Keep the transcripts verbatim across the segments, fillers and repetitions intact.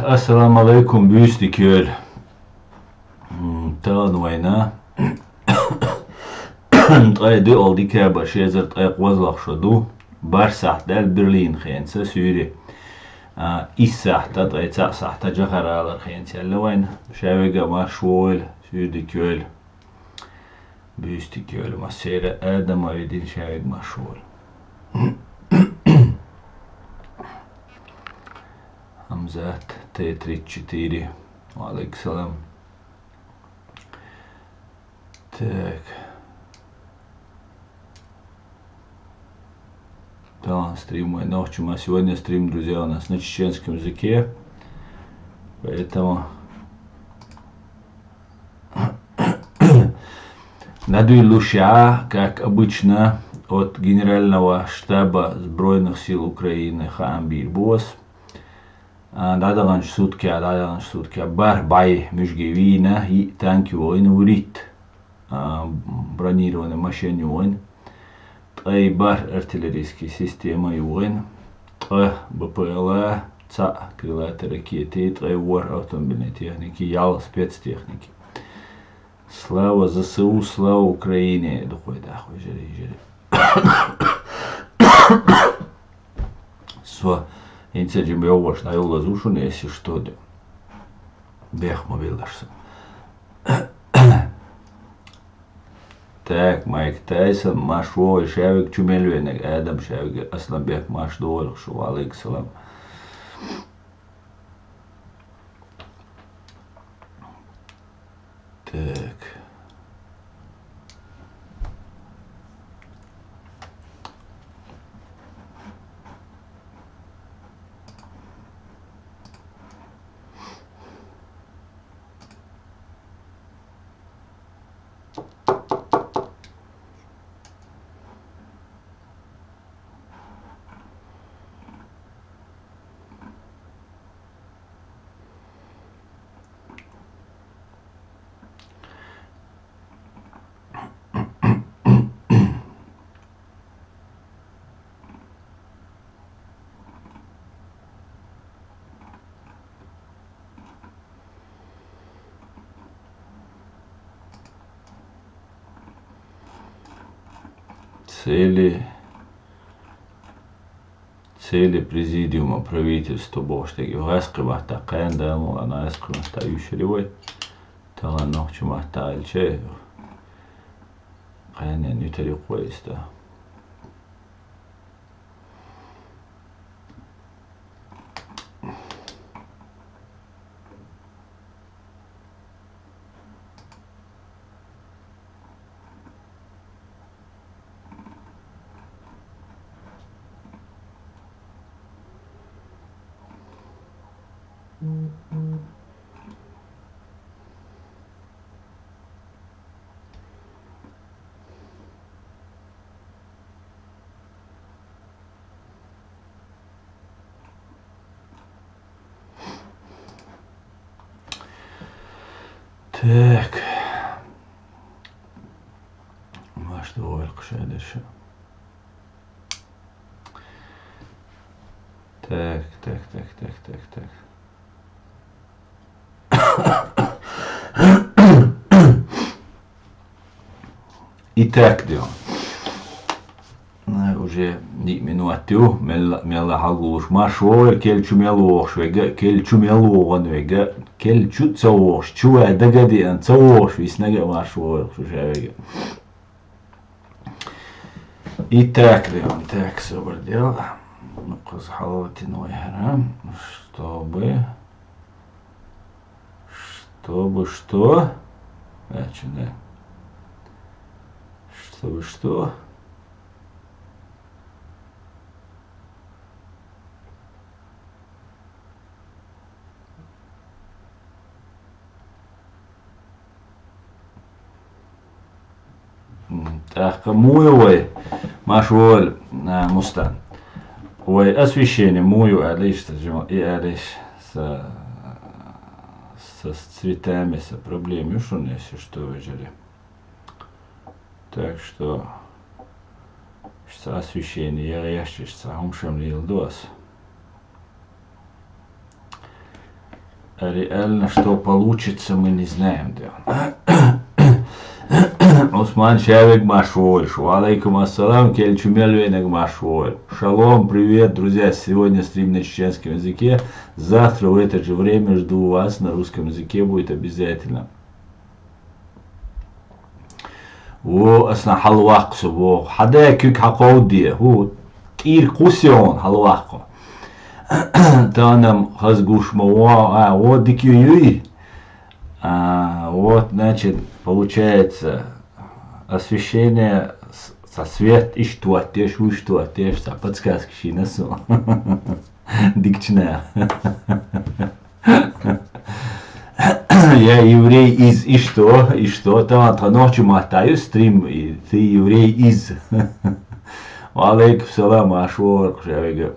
Ассаламу алейкум, буьйса дика йойла. М, тахана вайна ткъе диъал декабрь, ши эзар ткъе кхозлагӀа шо ду. БархӀ сахьат даьлла Берлин хенца суьйре. А, исс сахьат, ткъе цхьаъ сахьат Джахар-Оалара хенца яьлла вайна. Шаверг а марша вогӀийла, суьйре дика йойла. Буьйса дика йойла массеран а, Адам а вай дин шаверг а марша вогӀийла. Хамзат, Т тридцать четыре. Ва алейкум салам. Так. Тахана стрим вай нохчийн маттахь. Сегодня стрим, друзья, у нас на чеченском языке. Поэтому над вуьйлуш я, как обычно, от Генерального штаба Збройных сил Украины хаам бийр бу ас. А, дӀадаханчу суткехь, дӀадаханчу суткехь бархӀ бӀе муьжги вийна, йиъ танк йогӀийна, вуьрхӀитта, а, бронированный машен йогӀийна, ткъе бархӀ артиллерийский система йогӀийна, ткъа Б П Л, цхьаъ крылатый ракети, ткъе ворхӀ автомобильный техники, ялх спецтехники. Слава З С У, слава Украине! Дукхой даха, вежарий, вежарий. Со хӀинца жима йовхаш дӀайоллаза ву шуна, если что, де. Бех ма беллаш со. Так, Майк Тайсон, марша вогӀийла, шаверг чу мел веанарг, Адам шаверг, Асланбек, марша догӀийла шу, ва алейкум салам. Так. Цели, цели президиума правительства бохуш дерг. ГӀаскхи маттахь кхаьнна, Дала мукъ лахь, гӀаскхи маттахь уьш яри вай. Тахана нохчийн маттахь аьлча, кхаьнна юьтар ю-кх вай иза. Так. Марша догӀийла, кху шадерша. Так, так, так, так, так, так. Итак, де. Най, уже диъ минот ю, мелла, мелла хьалгулуш. Марша вогӀийла, кел чу мел вогӀуш вега, кел чу мел вогӀан вега, кел чу ца вогӀуш, чу вай дага а деана, ца вогӀуш виснага а марша вогӀийла шу шаверг а. Итак, де, так, собар де. Ну, кхуза хьалалатина вай хӀара, чтобы Чтобы что? Э, чу, да. Чтобы что? М, тӀаккха муй вай, марша вогӀийла, а, Мустан. Вай освещение муй аьлла иштта жима, и аьлла иштта, со, со с цветами, со проблема ю шуна, если что, вежарий. Так что, иштта освещение яхъяш, иштта хӀума шамлийла ду ас. Реально, что получится, мы не знаем, да. Усман, ша вега марш войла. Ва алейкум ассалам, кел чу мел венаг марш войла. Шалом, привет, друзья. Сегодня стрим на чеченском языке. Завтра в это же время жду вас на русском языке, будет обязательно. Во, ас хьалваккха со, во. Хьада куьг хьакховдаде, хӀу, тӀера кхуссо хьалваккха. Танам хаза гуш ма во, а, во дика юй. А, вот, значит, получается, освещение, с-, со свет иштта оттаеш, уж оттаеш, со подсказка шина со. Дикача наха. Я еврей из, и что, и что? Тхан, тхан нохча матта ю стрим, и ты еврей из. Ва алейкум салам, аш ворхӀ ша вега.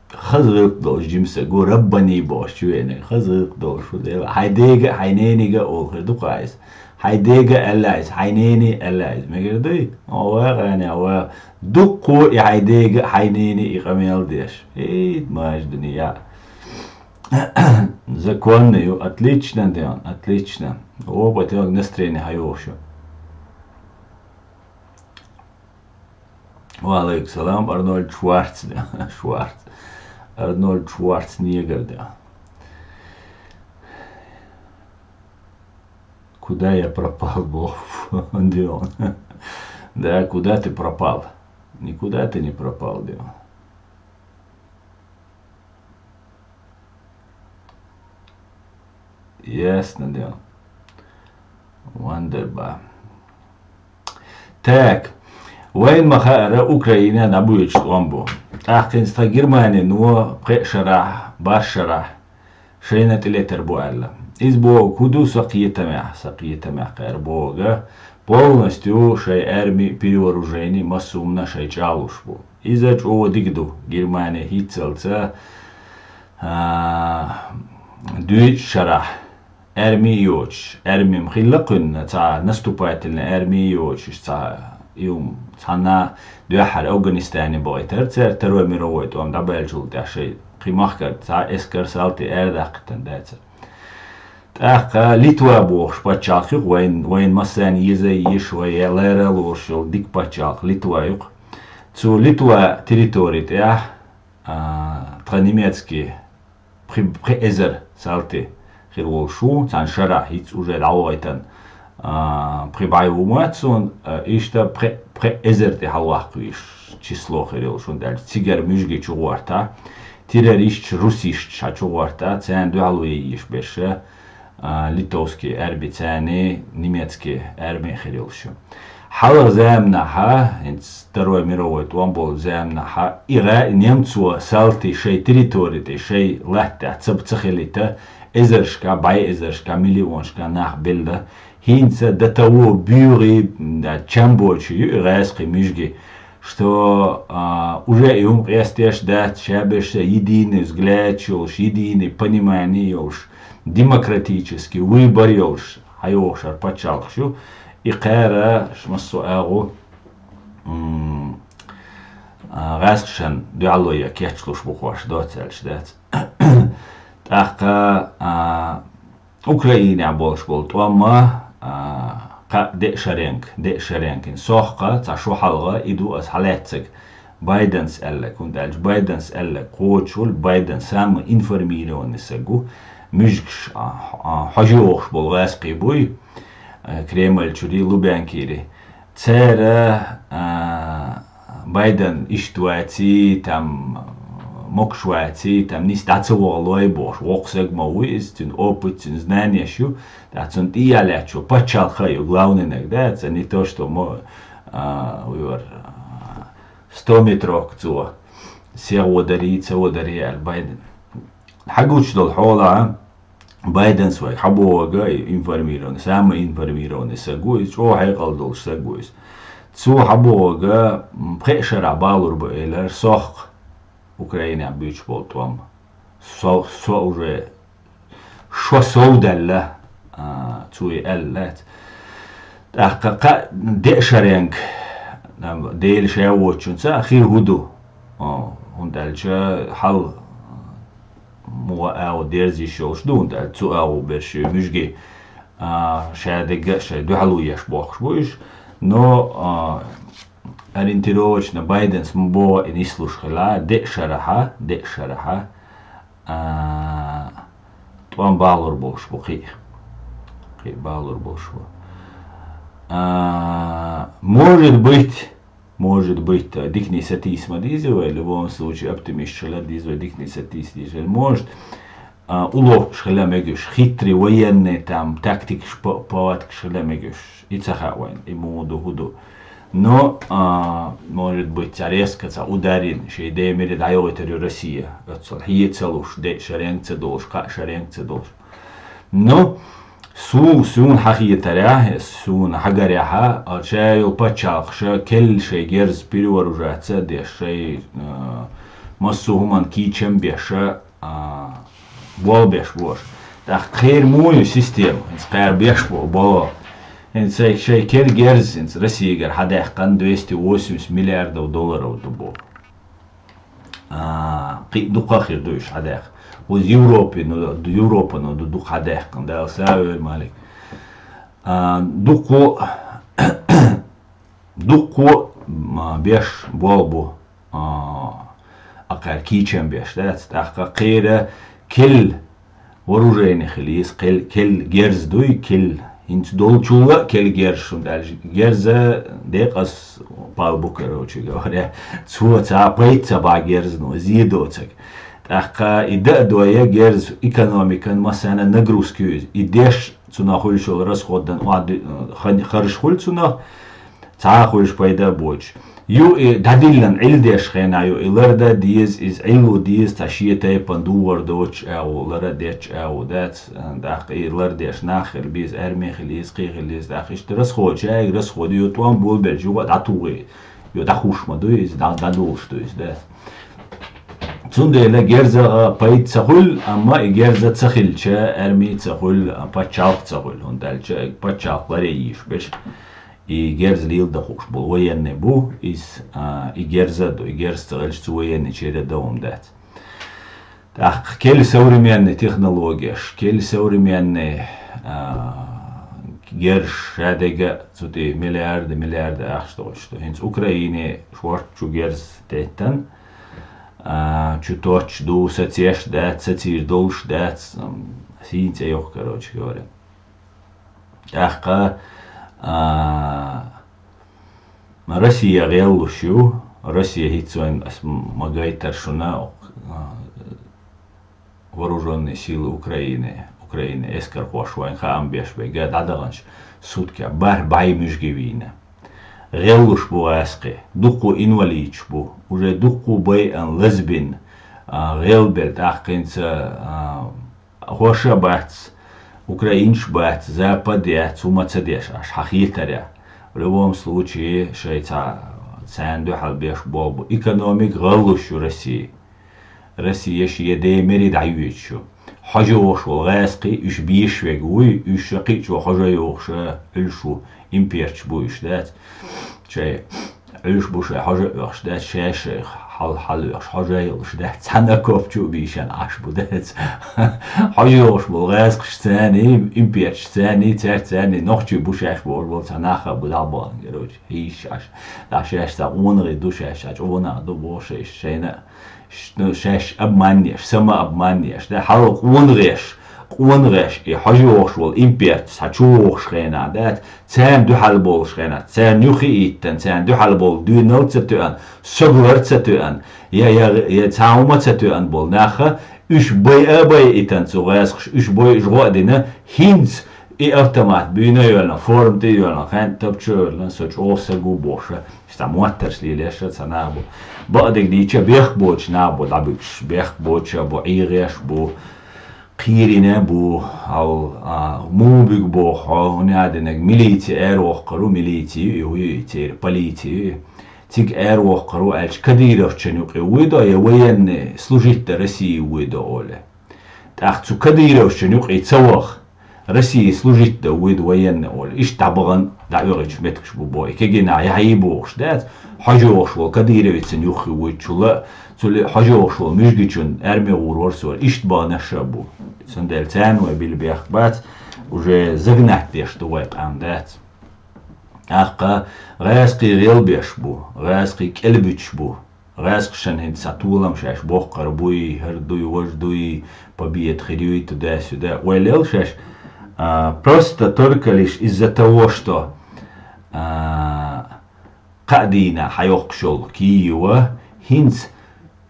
Хаза гӀиллакх долуш жима са гу, раббани бохуш чу веанарг. Хаза гӀиллакх долуш ву Дела. Хьайн дега а, хьайн нене а олу хир ду-кх иза. Хьайн дега а аьлла иза, хьайн нене а аьлла иза. Мегар дуй? О, вай гӀани, вай. Дуккха и хьайн дега а, хьайн нене а и къамел деш. Эй, мажа дуьне, я. Законно ю, отлично, Дион, отлично. О, батёнок настроение хьайохуш ю. Ва алейкум салам, Арнольд Шварц, да, Шварц. Арнольд Шварценеггер, да. Куда я пропал, бо-, Дион? Да, куда ты пропал? Никуда ты не пропал, Дион. Ясно дело. Вандерба. Так. Вайн ма хаара, Украина дӀабоьдуш тӀом бу. ТӀаккха хӀинца тхан Германи но пхеа шарахь, бархӀ шарахь шайна тӀелетар бу аьлла. Иза боху хӀун ду сан кхетамехь, сан кхетамехь кхара боху, полностью шайн арми перевооружение массо а хӀуманна шайн чӀагӀлуш бу. Иза чӀогӀа дика ду, Германи хӀинццалц, а, дуьйцучу шарахь арми йоцуш, арми-м хилла кхуьнан, цхьа наступательный арми йоцуш, цхьа, и хӀума, цхьанна дуьххьара Афганистане бахийтара цара Второй мировой тӀом дӀабаьллачул тӀаьхьа шайн кхин махкара цхьа эскар, салти арадаккхийтина дацара. ТӀаккха Литва бохуш пачхьалкх ю-кх вайн, вайн массарна еза а езаш, вай лара а лоруш йолу дика пачхьалкх Литва ю-кх. Цу Литва территори тӀехь, а, тхан немецкий пхи, пхи эзар салти хир волуш ву, цхьана шарахь хӀинца уже дӀавахийтина, а, пхи бӀе ву ма дац суна, а, иштта пхи, пхи эзар тӀе хьалаваккха везаш число хир йолуш, хӀунда аьлча цигара муьжги чугӀортахь, террористаш, русишташ хьан чугӀортахь, царна дуьхьало ян езаш берш, а, литовский арми, царний немецкий арми хир йолуш ю. Хьалха заманахьа, хӀинца Второй мировой тӀом болу заманахьа, и гӀа-, немцо салти шайн территори тӀе, шайн латта тӀехь ца, ца хилийта, эзаршка, бӀе эзаршка, миллионашка нах белла. ХӀинца до того буьйгӀий, м, да, чам боцуш ю и гӀаьскхи муьжги, что, а, уже и хӀума къестеш дац, шаберш единый взгляд йолуш, единый понимание йолуш, демократический выбор йолуш, хьайохуш хӀара пачхьалкхаш ю, и кхара массо а агӀо, м, а, гӀаьскхашна дуьхьало ян кечлуш бу-кх уьш, доцца аьлча дац. ТӀаккха, а, Украинехь болуш болу тӀом ма, а, кхаъ, деа шаренга, деа шаренга. ХӀинца сохха, цхьа шо хьалха, и ду аса хьалаьццаг, Байденс аьлларг, хӀунда аьлча Байденс аьлларг кхочушволу, Байден самый информированный саг ву, муьжгаш, а, а, хьожа йохуш болу гӀаьскхий буй, а, Кремль чурий, Лубянкийрий. Цара, а, Байден иштта ваций, там, могуш ваций, там, нийса дӀа ца вахалой бохуш, воккха саг ма ву иза, цуьнан опыт, цуьнан знаниеш ю, ткъа цунна тӀехьа лаьтташ волу пачхьалкх а ю, главный наг, да, цо не то, что мо-, а, вуьйр, а, сто метровка цо сехьа водарий, ца водарий аьлла Байден. Хьагучу долу хьолахь, Байденс вайга хьабохург информированный, самый информированный саг ву, иза чӀогӀа хьекъал долуш саг ву иза. Цо хьабохург, м, пхеа шарахь балур бу элира, сохха Украинехь буьйцуш болу тӀом. Со, со уже, шо сов даьлла, а, цо и аьлла лаьцна. ТӀаккха кхаъ, деа шаренга, а, Дела ша воцучунца а хир хӀун ду? О, хӀунда аьлча хьал муха агӀо дерза йиш йолуш ду, хӀунда аьлча цу агӀо берш муьжги, а, шадерг а шайн дуьхьало еш бохкуш бу уьш. Но, а, ориентировочно Байденс ма боху и нислуш хила, деа шарахьа, деа шарахьа, а, тӀом балур болуш бу кхин. Кхин балур болуш бу. А, может быть, Может быть, диканийн сатийса ма дийза вай, в любом случае, оптимисташ хила дийза вай, диканийн сатийса дийза вай. Может, а, уловкаш хила мегаш, хитрый военный, там, тактикаш, по-, повадкаш хила мегаш. И ца хаьа вайн, и муха ду, хӀун ду. Но, а, может быть, цхьа резко цхьа удар йина, шайн даймире дӀайохуьйтур ю Россия. Оццул хье ца луш, деа шаренга ца долуш, кхаа шаренга ца долуш. Но, Су-, суна хьахетарехь, суна хьагарехьа, а, ша йолу пачхьалкхаша келла шайн герз перевооружаться а деш, шайн, а, массо а хӀуманна кийчам а беш, а, болх беш бу уьш. ТӀаккха кхеран муха ю система, хӀинца кхара беш бу, болх. ХӀинца шайн, шайн кер герз, хӀинца Россигара хьадаьккхина двести восемьдесят миллиардов долларов ду боху. А, кхин а дукха а хир ду уьш хьадаьккха. Вуза Европе, ну, Европа, ну, ду-, дукха хьадаьккхина, Дала сов войла, Малик. А, дукха, дукха, м, беш болх бу, а, а кхара кийчам беш дац, тӀаккха кхера келла вооружение хила еза, кел-, келла герз дуй, келла. ХӀинца долчул а келла герз, хӀунда аьлча герза декъаза пал бу, короче говоря. Цо цхьа пайда ца бахь герзано, зе доцург. ТӀаккха и дан а дой герз экономикан массарна нагрузка ю иза. И деш цунах хуьлуш йолу расход дан охьа ди-, хан-, харж хуьлу цунах, цхьа а хуьлуш пайда а боцуш. Ю и дӀадиллина Ӏилла деш хенахь, ю и лардан а деза, иза Ӏилло деза, цхьа шен тайпана духар доцуш агӀо, лара а детташ агӀо дац, тӀаккха и лардеш нах хила беза, арми хила еза, кхин хила еза, тӀаккха иштта расход, шайга расход, ю тӀом болабелча юха а дӀатухий, ю дӀахуш ма дуй иза, дӀа-, дӀадолуш ду иза, дац. Цундела герзаха пайда ца хуьлу, амма и герза ца хилча, арми ца хуьлу, пачхьалкх ца хуьлу, хӀунда аьлча пачхьалкх ларъян йиш берш. И герз леладан хууш болу военный бу, иза, а, и герза а ду, и герз ца хилча цу военный чера дан хӀума дац. ТӀаккха келла современный технологеш, келла современный, а, герз шадерг а цу тӀе миллиарды, миллиарды ахча долуш ду. ХӀинца Украине шорта чу герз теттан, а, чу тоттуш ду, сацеш дац, сацийр долуш дац, м, сийна цӀе йоккху, короче говоря. ТӀаккха, а, Россия гӀеллуш ю. Россия хӀинца вайн, ас ма гайтара шуна, а, вооружённые силы Украины, Украины эскархоша вайн хаам беш берг дӀадаханчу суткех бархӀ бӀе муьжги вийна. ГӀеллуш бу гӀаьскхи, дуккха инвалидаш бу, уже дуккха байъина, лазбина, а, гӀелбелла тӀаккхинца, а, хӀорш а бац, украинцаш бац, запад яц, хӀума ца деш, аш хьан хетарехь. В любом случае, шайца царна дуьхьал беш болу бу. Экономика гӀаллуш ю Россия. Россия шен даймире дӀайоьдуш ю. Хьожа йогӀуш волу гӀаьскхи, уьш бешаш верг вуй, уьш ша кхиъчо хьожа йогӀуш, Ӏуьллуш ву, имперчаш бу уьш, дац? Шай Ӏуьллуш бу шайн хьожа а оьхуш дац, шаьш шайх хьал-, хьал оьхуш хьожа а йолуш дац, цхьана окоп чу а бийшина Ӏаш бу дац. Хьожа йогӀуш болу гӀаьскхаш царний, имперчаш царний, цаьрца царний, нохчий бу шаьш бохуш болу цхьа нах а бу дӀабахана, короче, хьийзаш Ӏаш. ДӀа шаьш цхьа къонахий ду, шаьш цхьа чӀогӀа нах ду боху шайш шайна а. Ш-, ну, шаьш обманнеш, самообманнеш, да, хьал къонахеш, къонахеш, и хьожа йогӀуш волу имперча цхьа чу вогӀуш хенахь, дац, царна дуьхьал болуш хенахь, царна юххе а йиттина, царна дуьхьал болу доьналла ца тоьана, соглар ца тоьана, я, я, я цхьа хӀума ца тоьана болу наха, уьш байа а байитина цу гӀаьскхаша, уьш бойуш гӀо а дина, хӀинца и автомат буьйна а йоьллина, форма тӀе а йоьллина, хаьнна тапча а йоьллина, со чӀогӀа сагу бохуша, иштта моттарш лелаша ца нах бу. Бакъдерг дийча бехк боцуш нах бу дӀабуьгуш, бехк боцуша бу, Ӏийгъеш бу, кхийрина бу, хьал, а, муха буьгу боху хьо, хӀунда аьлла динарг милици аравоккхур ву, милици ю и, хӀу ю и, церан полици ю и. Цига аравоккхур ву аьлча, кадыровчун юкъе вуй до, я военный служить дан России вуй до оле. ТӀаккха цу кадыровчун юкъе ца ваха, России служить дан вуйда военный олий. Иштта дӀабахана, дӀаоьгӀуьйтуш меттигаш бу боху. И кегий нах яхьий бохуш дац. Хьожа йогӀуш волу Кадыровецан юххе вуйчул а, цул а хьожа йогӀуш волу Муьжгичун арме гӀур вара со. Иштта баханаш а бу. Цундела царна вай билла бехк бац, уже загнать деш ду вай, къам дац. ТӀаккха гӀазкхий гӀелбеш бу, гӀазкхий кӀелбуьтуш бу. ГӀазкхашна хӀинца схьа толам шаьш боккхур буй, хӀара дуй, важа дуй, победа хир юй, туда-сюда. Вай лел шаьш, а, просто только лишь из-за того, что, а, кхаа дийнахь хьайоккхуш йолу Киев, хӀинца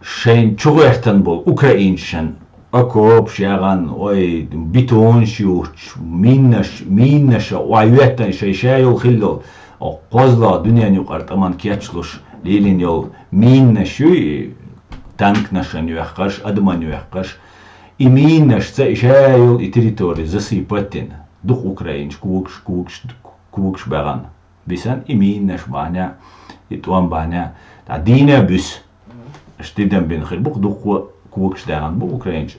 шайна чугӀертан болу украинчашна окопаш яхана, ой, бетонаш юхуш, миннаш, миннаш а охьайоьттан шайн ша йолу хиллал, оха кхозлагӀа дуьненан юкъара тӀаман кечлуш лелийна йолу миннаш юй, танкнашан йоьхкарш, адаман йоьхкарш. И миннашца и ша йолу и территори засыпать дина. Дукха украинчу когаш, когаш, когаш баьхна. Бисана и миннаш бахьана, и тӀом бахьана, тӀаккха дийна а буьсу. Аша тидам бина хир бу-кх, дуккха когаш даьхна бу украинчу.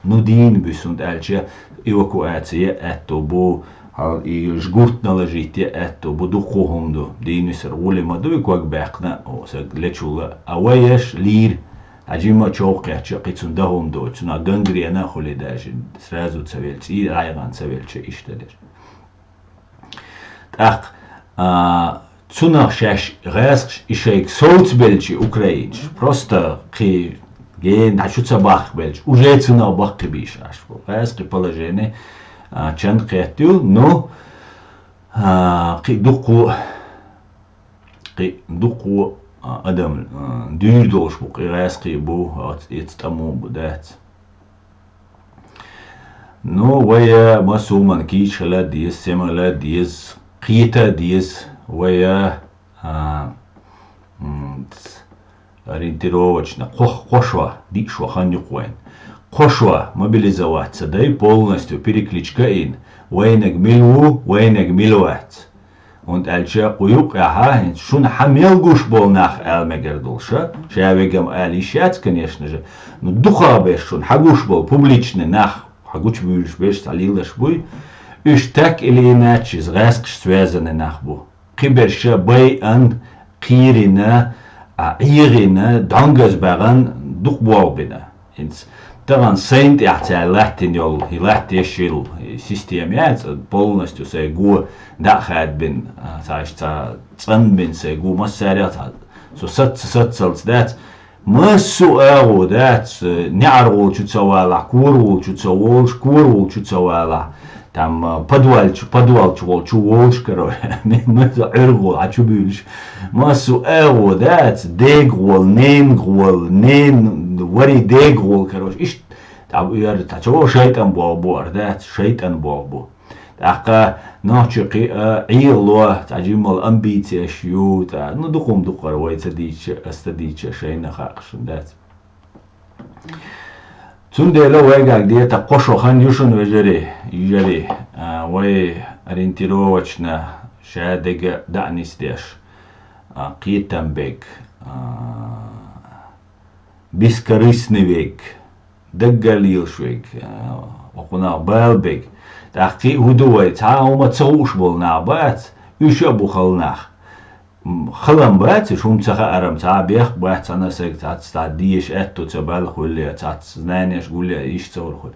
Ну, дийна буьсу, хӀунда аьлча эвакуация а аьтто бу, хьал и жгут наложить а аьтто бу, дуккха хӀума ду. Дийна висар гӀули ма ду, и ког баьккхина а, о, саг лечул а. А вай еш лийра, хьажимма а чов кхетча, кхин цунна дан хӀума доцу, цунах гангрена а хуьлий даже, сразу ца велча, цӀий дӀайгӀан ца велча, иштта деш. ТӀаккха, а, цунах шаьш гӀазкхаш и шайга совцабелча украинцаш, просто кхин гена дӀа чу ца бахкабелча, уже цунах баккхийбийш Ӏаш бу. ГӀазкхи положение, а, чан кхеттаю, ну, а, кхин дуккху, кхин дуккху, а, адам, а, дуьйр долуш бу, кхин гӀазкхи бу, оц-, эца тӀамо бу дац. Ну, вай, э, массо а хӀуманна кийча хила деза, сема хила деза, кхета а деза, вай, э, а, м, ц-, ориентировочно, кхо-, кхо шо, диъ шо хан ю-кх вайна. Кхо шо мобилизоваться дай, полностью перекличка а йина, вайнаг мила ву, вайнаг мила вац. ХӀунда аьлча кху юккъехьа хӀинца шуна хьан мел гуш болу нах ала мегар долуш, ша вегам ала йиш яц, конечно же, ну, дукхахберш шуна хьан гуш болу публичный нах, хьан гучубуьйлуш берш цхьа лелаш буй, уьш так или иначе иза гӀаьскхаш связанный нах бу. Кхиберша байъан, кхийрина, а, Ӏехийна, донгаз баьгӀан дукха болх бина. ХӀинца тахана сайн тӀехь цара латтина йолу, и латтеш йолу, и система яц, полностью сайн го дӀа а хадбина, а, цхьа иштта цхьа цӀанбина сайн го массарех а цхьа, со сацца-саццалц дац, массо а агӀо дац, неӀаргӀолчу ца валахь, коргӀолчу ца волуш, коргӀолчу ца валахь. Там, а, подвалчу, подвалчу волчу волуш, короче, ма-, ма-, Ӏуьргъо Ӏа чу буьйлуш. Массо а агӀо дац, дегӀол, ненгӀол, нен-, вари дегӀол, короче, иштта, там, яр, та чо шайтӀан болх бу ара дац, шайтӀан болх бу. ТӀаккха нохчи кхиа, Ӏехало, цхьа жиммал амбицеш ю, тӀа, ну, дукхум дукхара вай ца дийча, ас ца дийча, шайна хаьа шун дац. Цундела вайгахь де тӀаккха кхо шо хан ю шуна, вежарий, йижарий, а, вай ориентировочно ша дега дӀа а нисдеш, а, кхетам бег, а, бескорыстный вег, даггара лелаш вег, а, окхунах бала бег. ТӀаккха кхин а хӀун ду вай, цхьа а хӀума ца хууш болу нах бац, уьш а бу хала нах. М, халам бац, уьш хӀума ца хаарам, цхьа а бехк бац, цхьана а сага цхьацца цхьа дезаш аьтто ца баьлла хуьлле, цхьацца знанеш гулле, иштта ца вара хуьлу.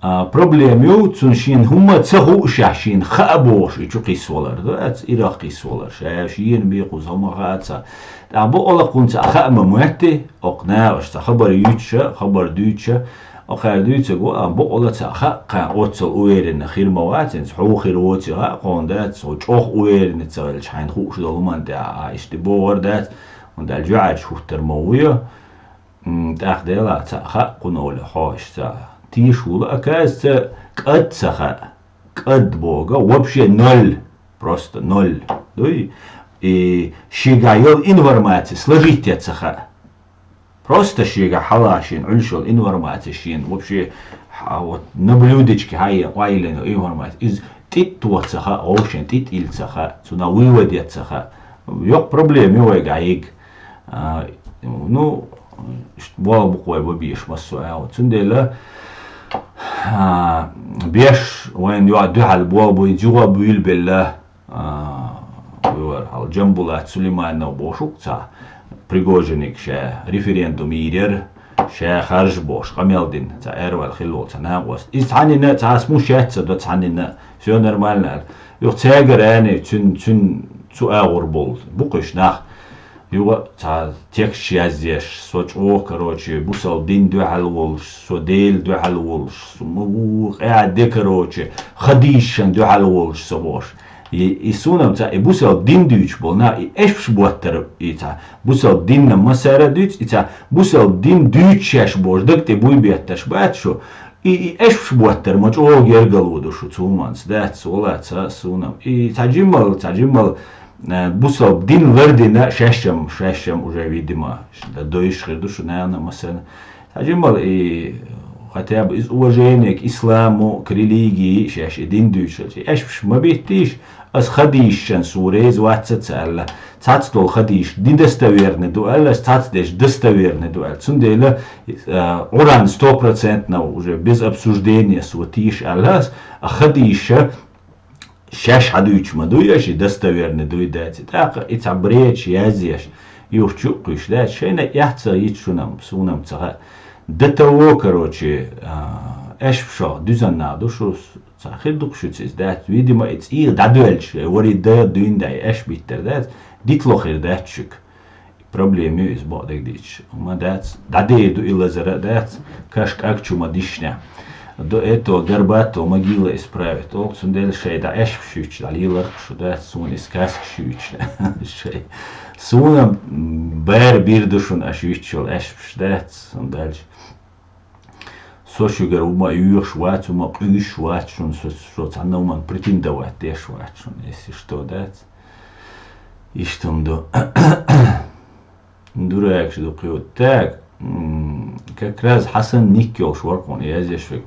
А, проблема ю, цунна шена хӀумма ца хуушехь, шена хаа бохуш, и чу кхиссавалар ду, аца ирах кхиссавалар, ша шена бекхуза хӀума хаа ца. ТӀаккха бакъала кхунца а хаа ма моьттий, окху нахаша цхьа хабар юьйцуша, хабар дуьйцуша, окхара дуьйцург ву, а бакъала ца хаа, кхана оццал уверенно хир ма вац, хӀинца хьо хир воций хаа, кхунна дац, хьо чӀогӀа уверенно ца хилча, хьайна хууш долу хӀуманна тӀехь а иштта богӀар дац, хӀунда аьлча жоьӀарчу хӀуттар ма ву ю. М, тӀаккха Делахь ца хаьа кхуна оле хьо иштта. Тийша вула, оказывается, кӀад ца хаьа. КӀад бога вообще ноль. Просто ноль. Дуй? И шигахь йолу информация сложить ца хаьа. Просто шигахь хьала шен Ӏуьллуш йолу информация шен вообще, хьа, вот, на блюдечке хьайе, къайлина информация. Иза тӀитӀ тоха ца хаьа, вовшен тӀитӀ илла ца хаьа, цунах вывод ца хаьа. Йоккха проблема ю вайгахь йиг. А, ну, болх бу-кх вай бан безаш массо а агӀо. Цундела, а, беш вайн йоӀ дуьхьал болх бу, юха буйла белла, а, вуй вара хьал, Джамбулат Сулейманов бохуш ву-кх цхьа, Пригожиниг ша референдум йийр яра, ша харжа бохуш, къамел дина, цхьа аьрвала хилла волу цхьа накъост. Иза цхьаннина а, цхьа ас муш яц ца до цхьаннина а, всё нормально аьлла. Юха цаьргара аьнна, цуьнан, цуьнан цу агӀор болу бу-кх уьш нах. Юха а цхьа текст язъеш, со чӀогӀа, короче, бусалба дин дуьхьал волуш, со Дела дуьхьал волуш, со ма ву къаьхьа де, короче, хадийсашан дуьхьал волуш со бохуш. И, и суна-м цхьа, и бусалба дин дуьйцуш болу нах, и эшпаш боттар, и цхьа, бусалба динна массара а дуьйцу, и цхьа, бусалба дин дуьйцуш шаьш бохуш, даг тӀе буй бетташ бац шу, и, и эшпаш боттар ма чӀогӀа гергало ду шу цу хӀуманца, дац, вала ца, суна-м. И цхьа жиммал, цхьа жиммал, э, бусалба дин лардина шаьш-м, шаьш-м уже, видимо, ш-, да дойш хир ду шу нана, масана. Цхьа жиммал и хотя бы из уважения к исламу, к религии, шаьш и дин дуьйцуш, и эшпаш ма биттийша, ас хадийсашан сура еза вац ца аьлла. Цхьацца долу хадийсаш недостоверный ду аьлла, ас цхьацца деш достоверный ду аьлла. Цундела, э, Къуръан стопроцентно уже без обсуждения со тийша аьлла ас, а хадийсаша шаьш хьадуьйцуш ма дуй, аша и достоверный дуй дац. ТӀаккха и цхьа бреча язъеш, юха чу а кхуьйсуш дац, шайна эхь ца йита шуна-м, суна-м ца хаьа. До того, короче, а, эшпаш дуьзна нах ду шу, цхьа хир ду-кх шуьца иза дац. Видимо, и цӀийх дӀадоьллуш, вари да дуьйна дай, эш биттар дац, дитало хир дац шуьга. Проблема ю иза, бакъдерг дийцича. Ма дац, дӀадер ду и лазар а дац, каш кӀаг чу ма дишна. До этого горбатого могила исправит. Оха цундела шайн дӀа эшпаш юьйцуш дӀалелар-кх шу, дац, суна и сказкаш юьйцуш. Шайн. Суна, м, бер бийр ду шуна аша юьйцуш йолу эшпаш, дац, суна дальше. Со шуьгара хӀума а йоьхуш вац, хӀума а къуьйсуш вац шуна, со, со цхьанна хӀуманна претендовать деш вац шуна, если что, дац. Иштта хӀума ду. Дуракаш ду кхин. Так, м, как раз Хьасан ник йолуш вара хьуна язъеш верг.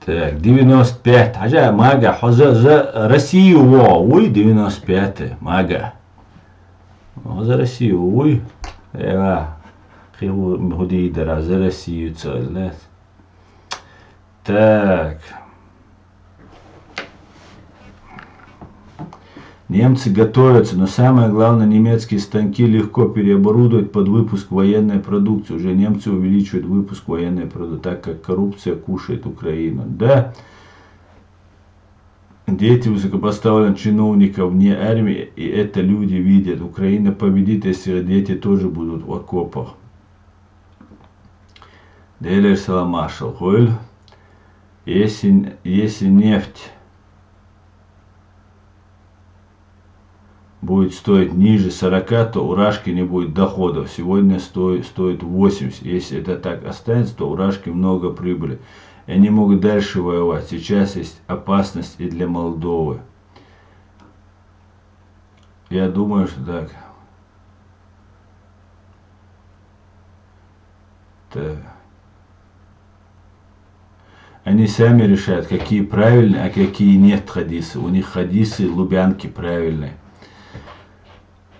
Так, девяносто пять. Хьажа, мага, хьо за, за Россию вогӀу вуй, девяносто пять, мага. Хьо за Россию вуй? Эва, кхин хӀу-, хӀу дийр дара, за Россию ца аьлла. Так. Немцы готовятся, но самое главное, немецкие станки легко переоборудовать под выпуск военной продукции. Уже немцы увеличивают выпуск военной продукции, так как коррупция кушает Украину. Да, дети высокопоставленных чиновников вне армии, и это люди видят. Украина победит, если её дети тоже будут в окопах. Делер салам маршал хуйл. Если, если нефть будет стоить ниже сорока, то у Рашки не будет доходов. Сегодня сто-, стоит восемьдесят. Если это так останется, то у Рашки много прибыли. И они могут дальше воевать. Сейчас есть опасность и для Молдовы. Я думаю, что так. Так. Они сами решают, какие правильные, а какие нет хадисы. У них хадисы Лубянки правильные.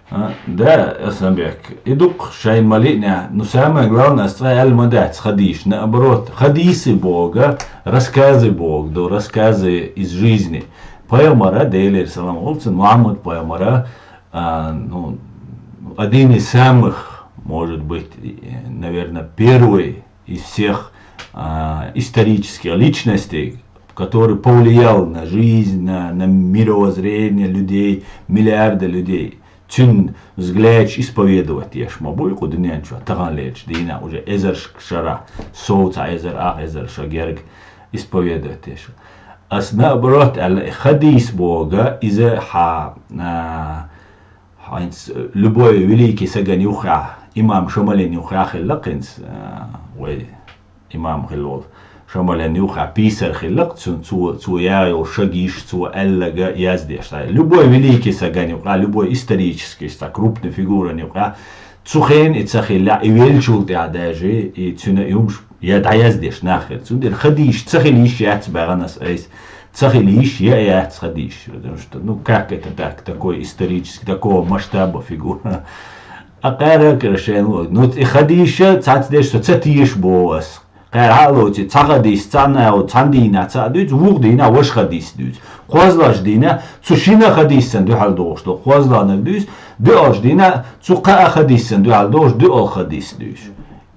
А, да, Асанбек, и ду-кх шайна ма лиъна. Ну, самое главное, ас цкъа аьлла ма дац хадийсаш, наоборот, хадийсаш боху, рассказы боху ду, рассказы из жизни. Пайхамара, Делера салам хуьлда цунна, Мухьаммад пайхамара, а, ну, один из самых, может быть, э, наверное, первый из всех, а, исторических личностей, который повлиял на жизнь, на, на мировоззрение людей, миллиарды людей. Цуьнан взглядаш исповедовать еш ма буй кху дуьнен чохь таханлерчу дийнахь уже эзар ш-, шарахь, сов цхьа эзар, ах эзар шо герга исповедовать еш. Ас наоборот аьлла, и хадийс боху, иза хьан, а, хьайнца любой великий сагана юххехь, имам Шамалина юххехь хилла кхинца, а, вай имам хилла волу Шамалина юххехь писарь хилла-кх, цу-, цо, цо яа йолу шагиш, цо аьллага яздеш. Любой великий сагана юкъахь, любой исторический, цхьа крупный фигурана юкъахь, цу хенахь и ца хиллехь, и веллачул тӀаьхьа даже, и цуьнан и хӀумаш я дӀаяздеш нах хир. Цундела хадийсаш ца хила йиш яц баьхна ас айса. Ца хила йиш я а яц хадийсаш. Потому что, ну, как это так, такой исторический, такого масштаба фигура. А кхаьра а кара шайна ло. Ну, и хадийша, цац деш со ца тийша бо ас. Кхаьра хьа а лоци, цхьа хадийс, цхьа нав, цхьан дийнахь цхьа а дуьйцу, вух дийнахь ваша хадийс дуьйцу. КхозлагӀча дийнахь, цу шина хадийсан дуьхьал догӀуш до, кхозлагӀнаг дуьйцу, дуьалгӀача дийнахь, цу кхаа хадийсан дуьхьал догӀуш, дуьалгӀа хадийс дуьйцу.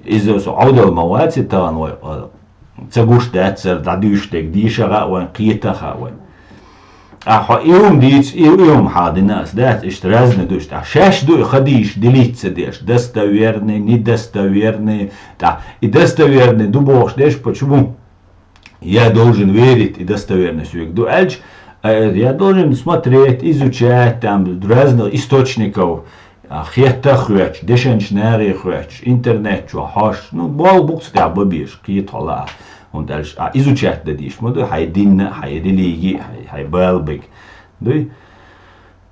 Иза со Ӏовдал ма ваци тахана вай, а, ца гуш дац цара, дӀадуьйш дерг, дийша а хаьа вайн, кхета а хаьа вайн. А хьо и хӀума дийца, и, и хӀума хьа дина ас дац, иштта разный ду иштта. Шаьш ду и хадийш делить ца деш, достоверный, недостоверный, тӀа и достоверный ду бохуш деш, почему? Я должен верить, и достоверный соьга ду аьлча, а, я должен смотреть, изучать, там, разных источников, а, хетта а хоьттуш, дешанчу нахе хоьттуш, интернет чу хьош, ну, болх бу-кх цу тӀехь бан безаш, кхета хьо лаахь, хӀунда аьлча, а, изучать дан дийш ма ду, хьайн дин а, хьайн религи а, хьайн, хьайн бала берг. Дуй?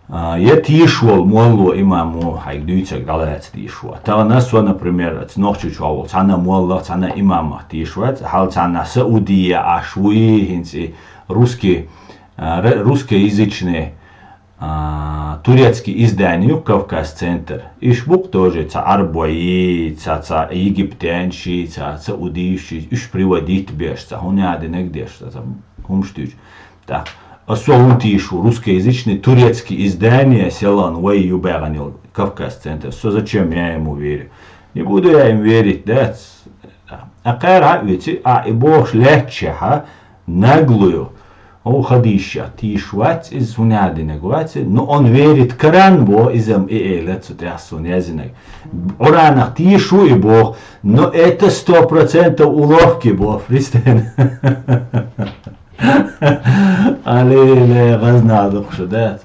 А, я тийша волу молло, имамо хьайга дуьйцург дӀалаца тийша ву. Тахана со, например, оцу Нохчийчохь волу цхьана а моллах, цхьана а имамах тийша вац, хьал цхьана Саудия Ӏаш вуй, хӀинца и русский, а, р-, русскоязычный, а, турецкий издание ю Кавказ-центр. Иш бу-кх тоже цхьа Ӏарбойи, цхьа, цхьа египтянчи, цхьа саудийчи, уьш приводить беш, цхьа хӀун яа динарг деш, цхьа, цхьа хӀумаш дуьйцу. ТӀаккха аса со хӀунда тийша ву русскоязычный турецкий издание, селан вай ю баьгӀна йолу Кавказ-центр. Со зачем я ему верю? Не буду я им верить, дац. А кхара хьа а оьци, а и бохуш лаьтташехьа, наглую, хӀу хадийша тийша вац, иза хӀун яа динарг вац, но он верит Коран бо, иза-м и эла цу тӀехь суна яздинарг. Ӏуранах тийша ву и боху, но это сто процентов уловки бо, пристен. Аллилуйя, гӀазнахь ду-кх шу, дац.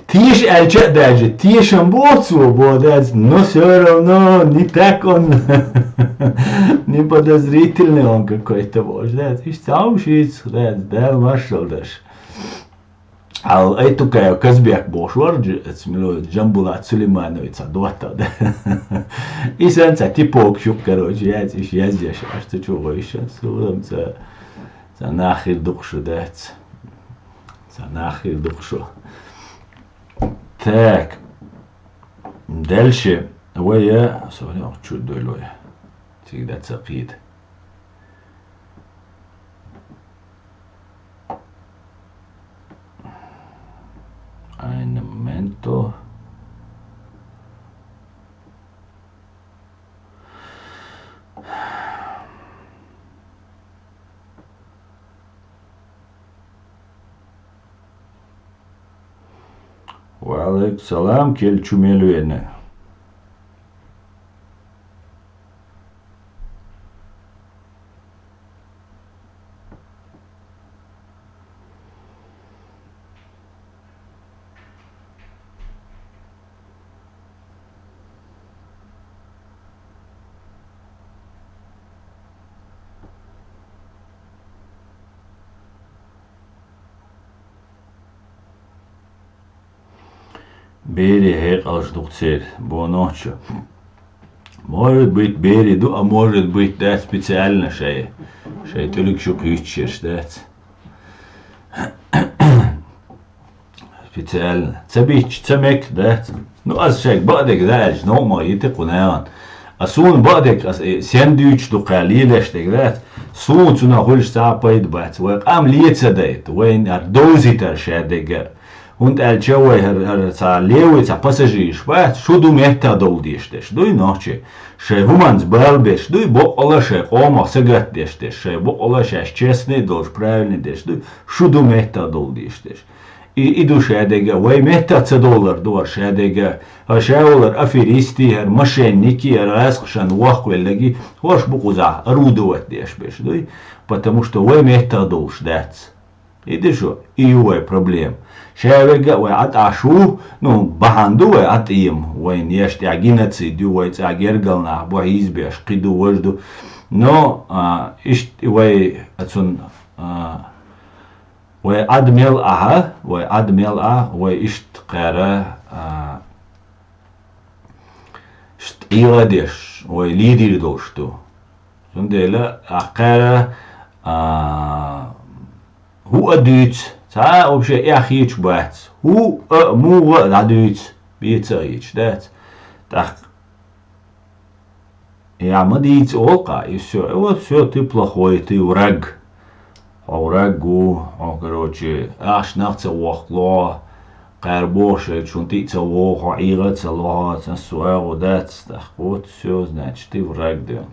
Тийша аьлча а даже, тешам боху цо бо, дац, но всё равно не так он, не подозрительный он какой-то бохуш, дац. Иштта цхьа хӀума шийца, дац, Дала маршалла даш. Хьал Айтукаев Казбек бохуш вара, дж-, эца мила ву, Джамбулат Сулейманович цхьа доттагӀа да. И санна цхьа типогаш ю-кх, короче, яц, иша язъеш, аш ца чу гӀойша, сурам ца, ца нах хир ду-кх шу, дац. Ца нах хир ду-кх шу. Так. Дальше. Вай, я, со, чу дойлой. Цига дац ца кхийда. Айна менто. Ва алейкум салам, кел чу мел веана. Берийн хьекъалш ду-кх церан, бо нохчо. Может быть, берийн ду, а может быть, дац специально шайн, шайн тӀулгаш юкъа юьстуш ерш дац. Специально. Ца бичча, ца мега дац. Ну, ас шайга бакъдерг дӀааьлча, новкъа ма йити кху нахана. А суна бакъдерг, ас, э, сен дуьйцуш ду кхаьа лелаш дерг дац. Суна цунах хуьлуш цхьа а пайда бац. Вай къам ле ца дайта, вайна хӀара довзийтара шадерг а. ХӀунда аьлча вай хӀара, хӀара цхьа левый цхьа пассажираш бац, шу ду меттах довла дезаш дерш. Дуй нохчий? Шайн хӀуманца бала беш дуй, боккъала шайн къомах сагатдеш дерш, шайн боккъала шаьш честный долуш, правильный дерш дуй, шу ду меттах довла дезаш дерш. И, и ду шадерг а, вай меттах ца довлар ду хӀара шадерг а. ХӀара ша валар аферистий, хӀара мошенникий, хӀара гӀазкхашна вохкавелларгий, хӀорш бу кхузахь орудовать деш берш дуй, потому что вай меттах довлуш дац. И ду шу, и ю вай проблема. Ша верг а вай Ӏа тӀе Ӏаш ву, ну, бахьана ду вай Ӏа тӀе ма, вайна еш тӀехь геноцид ю, вай цӀа гергал нах бу, хьийзабеш, кхин ду, важа ду. Но, а, иштта вай, а, цунна, а, вай Ӏад мел Ӏа, вай Ӏад мел Ӏа, вай иштта кхара, а, иштта Ӏийла деш, вай лидер долуш ду. Цундела а кхара, а, хӀу а дуьйцу, Цхьа а вообще эхь хийча бац. ХӀу а, муха а дӀадуьйцу, беца а хийча, дац. ТӀаккха я ма дийца олкъа, и всё. И вот всё, ты плохой, ты враг. Хьо враг ву, хьо, короче, ахча нах ца вохкало, кхаьра бохуш, шуна тӀе а ца вогӀу, хьо ӀийгӀа а ца лохьу, сан суагӀу дац, тӀаккха вот всё, значит, ты враг, да.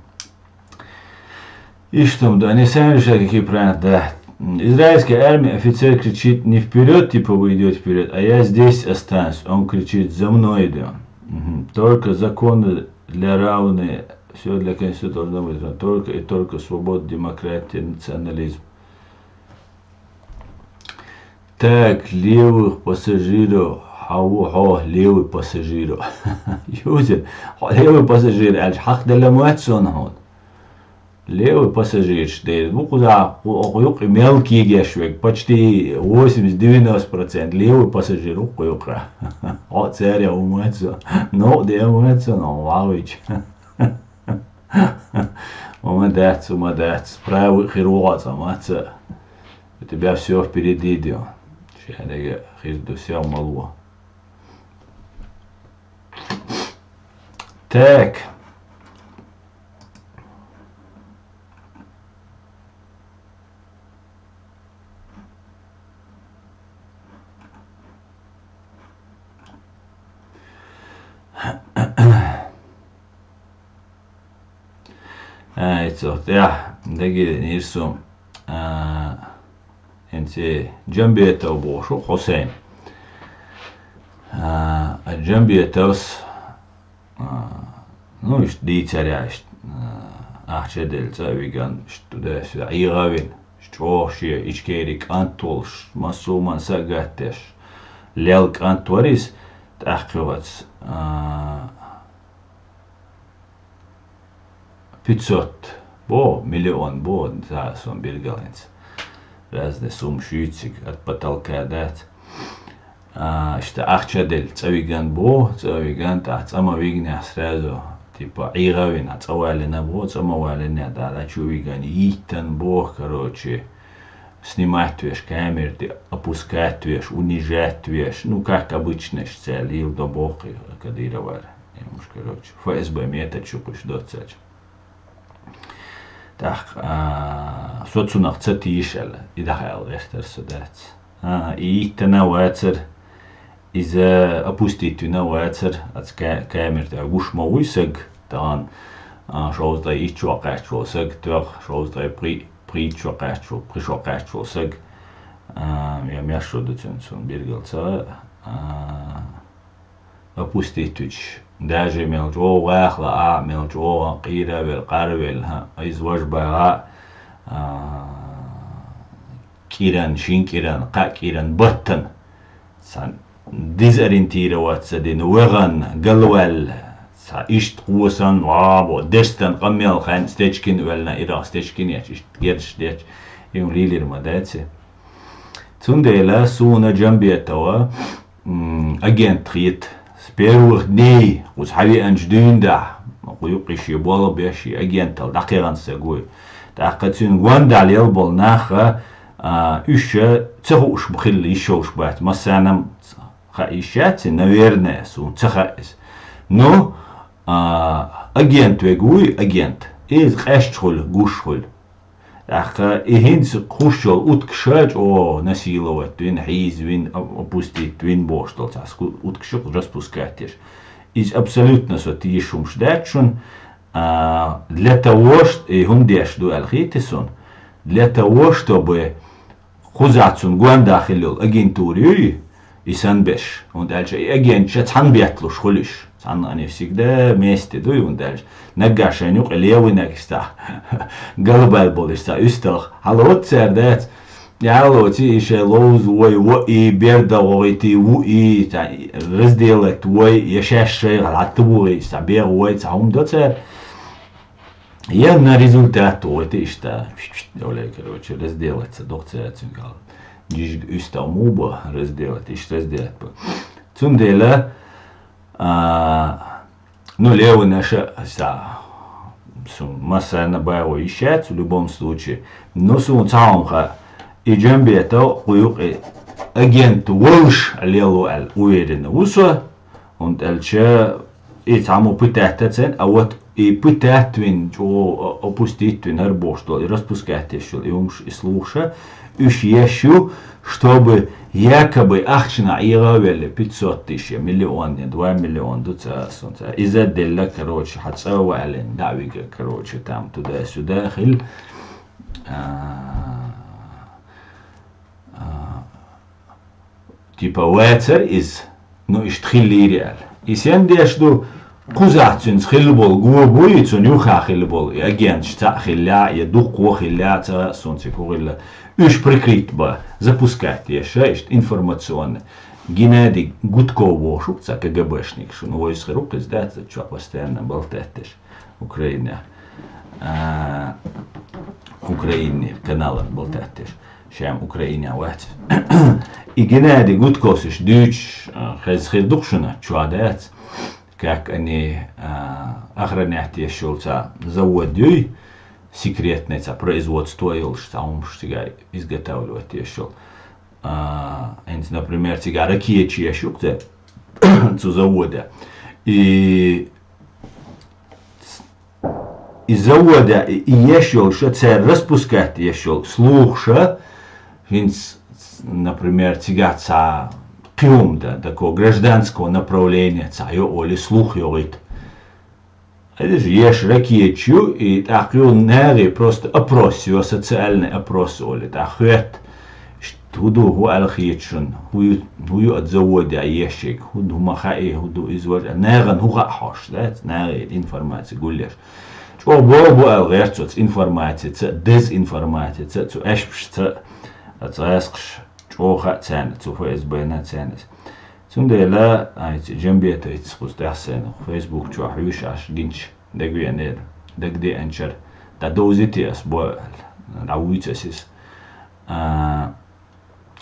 Иштта ма ду, они сами решают, какие правила, да. Израильская армия, офицер кричит: «Не вперёд, типа, вы идёте вперёд, а я здесь останусь». Он кричит: «За мной идём». Мгм. Только законы для равные, всё для конституции должно быть равно. Только и только свобода, демократия, национализм. Так, левых пассажиров, хьо ву хьо левый пассажиров. Юзер, хьо левый пассажир аьлча, хьахделла ма вац сона хьуна. Левый пассажираш дерриг бу кхузахь, кху-, кху юккъе мел кегеш верг, почти восемьдесят-девяносто процент левый пассажир ву кху юккъе. Хьо царех ву ма вац со. Новкъа де ма вац со, но вахавича. Ма дац, ма дац. Правый хир ву хьо цкъа, маца. У тебя всё впереди идёт. Шаьнага хир ду сел мало. Так. Ай, цо, тӀехь, дагийна ирсу, а, хӀинца Джамбетов бохуш ву Хьусайн. А, Джамбетовс, а, ну, иштта дийцар я, иштта, а, ахча делла цӀа а виган, иштта туда-сюда ӀийгӀа а вина, иштта чӀогӀа шен Ичкери кӀант волуш, массо а хӀуманна са а гатдеш, лел кӀант вара иза, тӀаккха оцу, а, пятьсот бо, миллион бо, за сон билгал хӀинца. Разные суммы шуьйциг, от потолка дац. А, иштта ахча делла цӀа виган бо, цӀа виган, тӀаккха цӀа ма вигнехь сразу, типа, ӀийгӀа вина, цӀа валина бо, цӀа ма валинехь, да, да, чу виган, йиттан бо, короче, снимать веш, камера тӀе опускать веш, унижать веш, ну, как обычно, иштта цаьрла леладо боху Кадыровара. Уьш, короче, ФСБ метод чу кхуьш доццача. ТӀаккха, а, со цунах ца тийша аьлла, и дахьа аьлла гӀертар со дац. А, и йиттина вацар, иза опустить вина вацар, аца ка-, камера тӀехь гуш ма вуй саг, тахана, а, шовзткъе итт шо кхаьчча волу саг, тоьхна шовзткъе пхи-, пхийтта шо кхаьчча волу, пхи шо кхаьчча волу саг, а, я меш шо ду цуьнан, цунна билгал ца, а, опустить вича, даже мел чӀогӀа ваха лаахь, мел чӀогӀа къийра а велла, къар а велла, хӀа, иза важа баха, а, кӀиран, шин кӀиран, кхаа кӀиран баттана. Цхьана дезориентироваться дина, вегӀан, галваьлла, цхьа иштта кхосан, ва, бо, дерстан къамел хан стечкин а велла, ирах стечкин еш, иштта герзаш деш, и хӀума лелийр ма дац. Цундела суна Джамбетова, м, агент хета. С первых дней, кхуза хьавеанчу дуьйна дахь, кху юккъе шен болх беш, шен агентал дӀакхехана саг вуй. ТӀаккха цуьнан гондахь лелла болу нах, а, уьш ца хууш хилла йиш йолуш бац. Массарна а хаа йиш яц, наверное, суна ца хаьа иза. Но, а, агент верг вуй, агент. Иза къаьсташ хуьлу, гуш хуьлу. ТӀаккха и хӀинца кхуьуш йолу уткаш чӀогӀа насиловать вина, хьийзавина, а, опустить вина бохуш долу цхьа ску-, уткаш распускать еш. Иза абсолютно со тешаш хӀумаш дац шуна, а, для того, что, и хӀунда деш ду аьлла хета суна, для того, чтобы кхузахь цунна гондахь хилла йолу агентура юй, и санна берш, хӀунда аьлча и агенташ цхьаьна бетталуш хуьлу уьш. Цхьаьна они всегда вместе дуй, хӀунда аьлча наггахь шайна юкъе левинарг иштта, галбаьлла болу иштта уьстагӀ. Хьалоцу цара дац, ялоций и шайн ловза вой, во и, берда гӀогӀитий, ву и, цхьа разделать вой, я шаьш шайх латтабугӀий, цхьа бегӀ вой, цхьа хӀума до цара. Я на результат войти иштта. Оле, короче, разделать ца доху цара цуьнгахь. Жижиг уьстагӀ муха бо, разделать, иштта разделать бо. Цундела, а, ну, левинаша, са, су, массарна а баьгӀо йиш яц, в любом случае. Ну, суна цхьа хӀума хаьа, И Джамбетов кху юкъе агент волуш лело аьлла уверен ву со, хӀунда аьлча и цхьаммо пытать ца, а вот и пытать вина, чӀогӀа опустить вина, хӀара бохуш долу, и распускать еш йолу, и хӀумаш, и слухаш, уьш еш ю, чтобы якобы ахчанах ӀегӀа а велла, пятьсот тысяч, миллион, два миллиона ду ца, сунца. Иза делла, короче, хьан цӀа а ваьллина, дӀа а вига, короче, там туда-сюда хила. А, а, типа, вацара иза, ну, иштта хиллийра аьлла. И сен деш ду, кхузахь цуьнца хилла болу го буй, цунна юха хилла болу, и агенташ цхьаъ хилла, я дуккха хилла, ца а сунца хӀу хилла. Уьш прикрыть бан, запускать еш, иштта информационно. Геннадий Гудков бохуш ву-кх цхьа КГБшник, шуна вайса хир ву-кх иза, да, цу чохь постоянно болтаттеш. Украина. А, Украинера каналан болтаттеш. Шаьм Украина вац. И Геннадий Гудковс уьш дуьйцуш, а, хеза хир ду-кх шуна, чохь дац. Как они, а, охранять еш йолу цхьа завод юй, секретный цхьа производство йолуш, цхьа хӀумаш цигахь изготавливать еш йолу. А, хӀинца, например, цигахь ракеташ еш ю-кх цу, цу заводе. И И завода, и, и еш йолуша, цара распускать еш йолу слухаша, хӀинца, например, цигахь цхьа кхин хӀума дан, такого гражданского направления цхьа йо олий слух йогӀийта. Хьедажа еш ракеташ ю, и тӀаккха ю нагӀе просто опрос ю, социальный опрос олий, тӀаккха хоьтту, иштта хӀу ду, хӀу аьлла хеташ шуна, хӀу ю, хӀу ю оцу завода еш ерг, хӀу ду, хӀу ма хаьий, хӀу ду иза важа, нагӀана хӀу хаьа хьожуш, дац, нагӀе информаци гулъеш. ЧӀогӀа болх бу аьлла гӀерта цо цу информацица а, дезинформацица а, цу аьшпашца а, оцу гӀаскхаша чӀогӀа хаьа царна, цу ФСБ-на царна. Цундела, айца Джамбетовица кхуза тӀехь сайна, Facebook чохь вуьйш Ӏаш гинчу, дагавеанера, дагадеанчара, дӀадовзийти ас бо аьлла, дӀавуьйцу ас иза. А,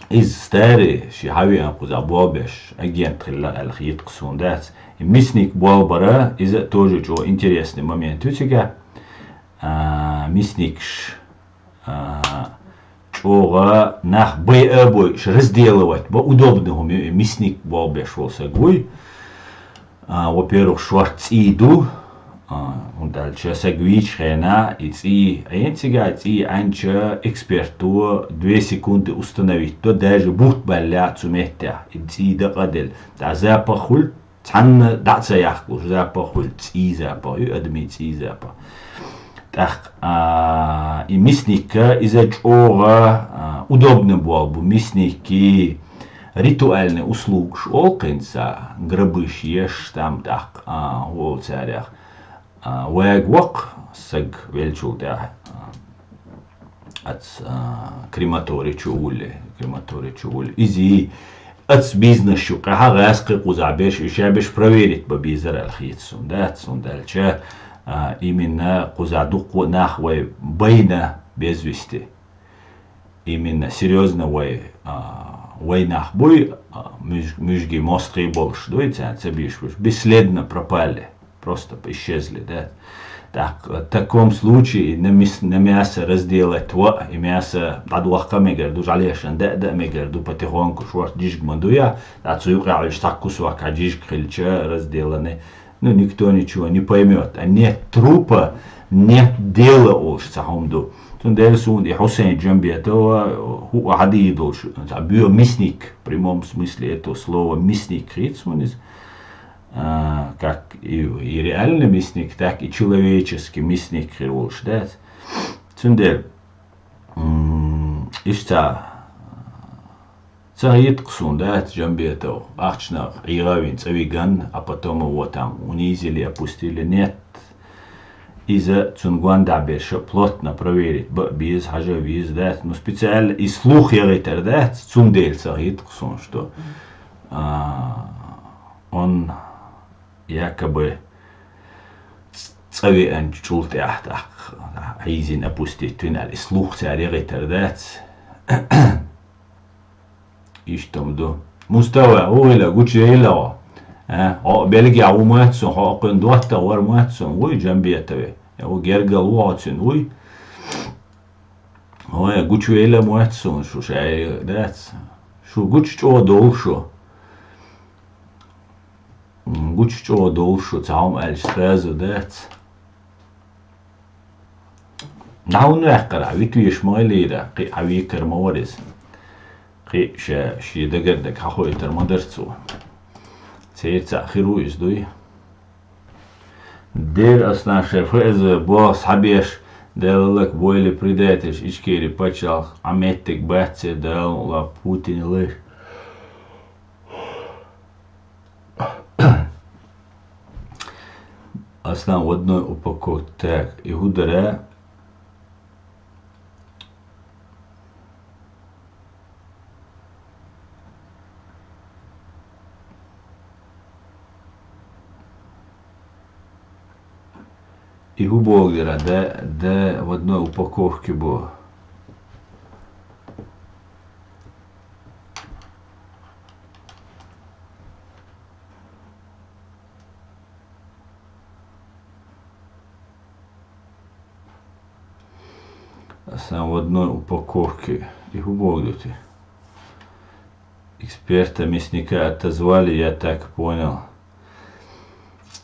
иза старый, ши хьан веана кхузахь болх беш, агент хилла аьлла хета-кх суна, дац. И мясник болх бара, иза а тоже чӀогӀа интересный момент ю цигахь. А, мясникаш, а, чӀогӀа нах байа а бойуш, разделывать бан удобно хӀума ю, и мясник болх беш волу саг вуй. А, во-первых, шорта цӀий ду, а, хӀунда аьлча саг вийчу хенахь, и цӀий Ӏен цигахь, цӀий Ӏаьнча эксперто две секунды установить до, даже бутт баллехь цу меттехь, и цӀий дакъа а делла. ТӀаккха запах хуьлу, цхьанна дӀа а ца яккхалуш, запах хуьлу, цӀий запах ю, адамийн цӀий запах. ТӀаккха, а, и мясник, иза чӀогӀа, а, удобно болх бу, мясники, ритуальный услугаш олу-кх хӀинца, гробаш еш, там тӀаккха, а, хӀу олу царех, а, вага ваккха саг веллачул тӀаьхьа, а, ац, а, крематорий чу улле, крематорий чу улле. Изий, ац бизнес ю, къаьхьа гӀаскхи кхузахь беш, уьш а беш проверить бан безара аьлла хета суна, дац, хӀунда аьлча, а, именно кхузахь дуккха а нах вай байна без вести. Именно серьёзно вай, а, вай нах буй, а, муьж-, муьжгий мостагӀий болуш дуй, царна ца бийш буш, бесследно пропали. Просто исчезли, да. Так, в таком случае на мис-, на мясо разделать ваъ, и мясо дӀадохка мегар ду, жӀалешан да, да мегар ду, потихоньку шорта жижиг ма дуй, а, цу юкъа Ӏуьллуш цхьа кусок а жижиг хилча разделаны. Ну, никто ничего не поймёт. А нет трупа, нет дела олуш цхьа хӀума ду. Цундела суна и Хьусайн Джамбетова хӀуъа хьадийр долуш, цхьа боьха мясник, в прямом смысле этого слова, мясник хета суна иза. А, как и, и реальный мясник, так и человеческий мясник хир волуш дац. Цундела, м, иштта ца хета-кх суна, дац, Джамбетов, ахчанах ӀийгӀа вина цӀа виган, а потом его там унизили, опустили, нет. Иза цунна гондахь берш плотно проверить бан беза, хьажа веза, дац, ну, специально и слух яхийтар, дац, цундела ца хета-кх суна, что, а, он якобы цӀа веанчу чул тӀехь тӀаккха Ӏийзина опустить вина аьлла, и слух цара яхийтар дац. Иштта ма ду. Мустава, хӀу хила, гучу яйла хьо? А, хьо Бельгия ву моьтту суна, хьо кхуьнан доттагӀа вара моьтту суна, вуй Джамбетове? Я ву гергал ву хьо цуьнан, вуй? Ой, гучавелла моьтту суна шу шаьш, дац. Шу гуча чӀогӀа долу шу. М, гуча чӀогӀа долу шу, цхьа хӀума аьлча сразу дац. Нахь хӀунда ваьккхара, витвеш ма хилийра, кхин а векхар ма вара иза. Кхин а ша шен дагарниг хьахойтур ма дара цо. Церан цхьаъ хир ву иза дуй? Дера аса нах шайн ФСБ боху схьабеш, Далла лакха бойла предательш Ичкери пачхьалкх Ӏа меттиг бац церан Дала ла Путин леш. Аса нах в одной упаковке. Так, и хӀун дара? И хӀун боху дера, да, да, в одной упаковке бо. Аса нах в одной упаковке. И хӀун боху ду те? Эксперта мясника отозвали, я так понял.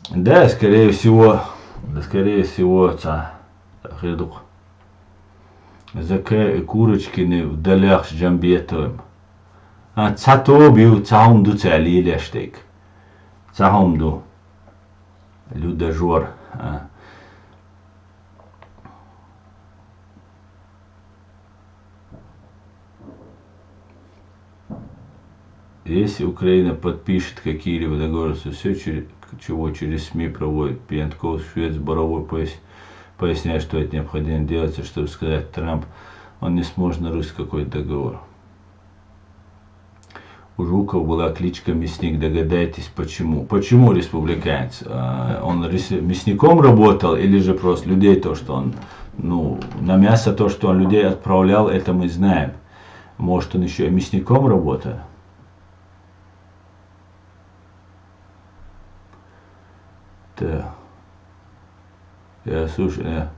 Да, скорее всего, да, скорее всего, цхьа хир ду-кх. Закай и Курочкины в долях с Джамбетовым. А, цхьа тоба ю, цхьа хӀума ду цара лелош дерг. Цхьа хӀума ду. Люда Жор. А. Если Украина подпишет какие-либо договоры, то все, чего через СМИ проводит Пентковс, Швец, Боровой пояс-, поясняет, что это необходимо делать, чтобы сказать Трамп, он не сможет нарушить какой-то договор. У Жукова была кличка Мясник. Догадайтесь, почему? Почему республиканец? А, он рес-, мясником работал или же просто людей то, что он, ну, на мясо то, что он людей отправлял, это мы знаем. Может, он еще и мясником работал? Так. Я слушаю, я.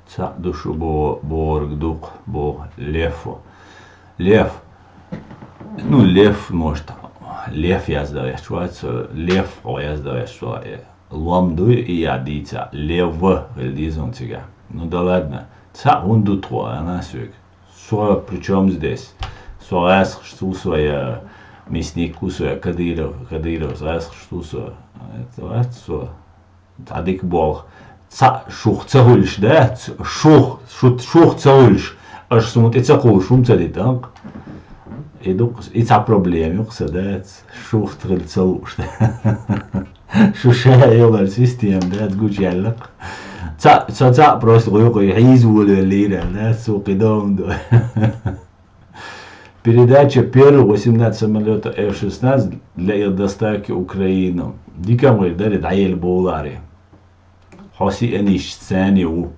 Цхьаъ ду шу бо-, бохург ду-кх, боху Лефо. Лев. Ну, Лев, может, Лев яздо вац, Лев яздо вац, э, лом ду и я дийца. Лев хила деза хьуна цигахь. Ну да ладно. Цхьаъ хӀунда ду тхо, ана соьга? Со при чём здесь? Со гӀаскхаш ву со, я мясник ву со, я Кадыров, Кадыров гӀаскхаш ву со. Это вац со. Цхьа дика болх. Цхьаъ шух ца хуьлуш, да? Ц-, шух, шу-, шух ца хуьлуш. Аша суна тӀе ца кхуллуш, хӀума ца дитанкъ. И ду-кх, и цхьа проблема ю-кх сан, да? Шух тхуьлу ца лууш, да? Шу ша йолар система, да? Гучуяьлла-кх. Цхьаъ, ца цхьаъ просто гӀуйкъе хьийза волавеллера, да? Цо кхидолу ду. Передача первых восемнадцать самолётов F шестнадцать для их доставки в Украину. Дика ма вара дара дӀаелла бовларе. Хьо сионист санна ву.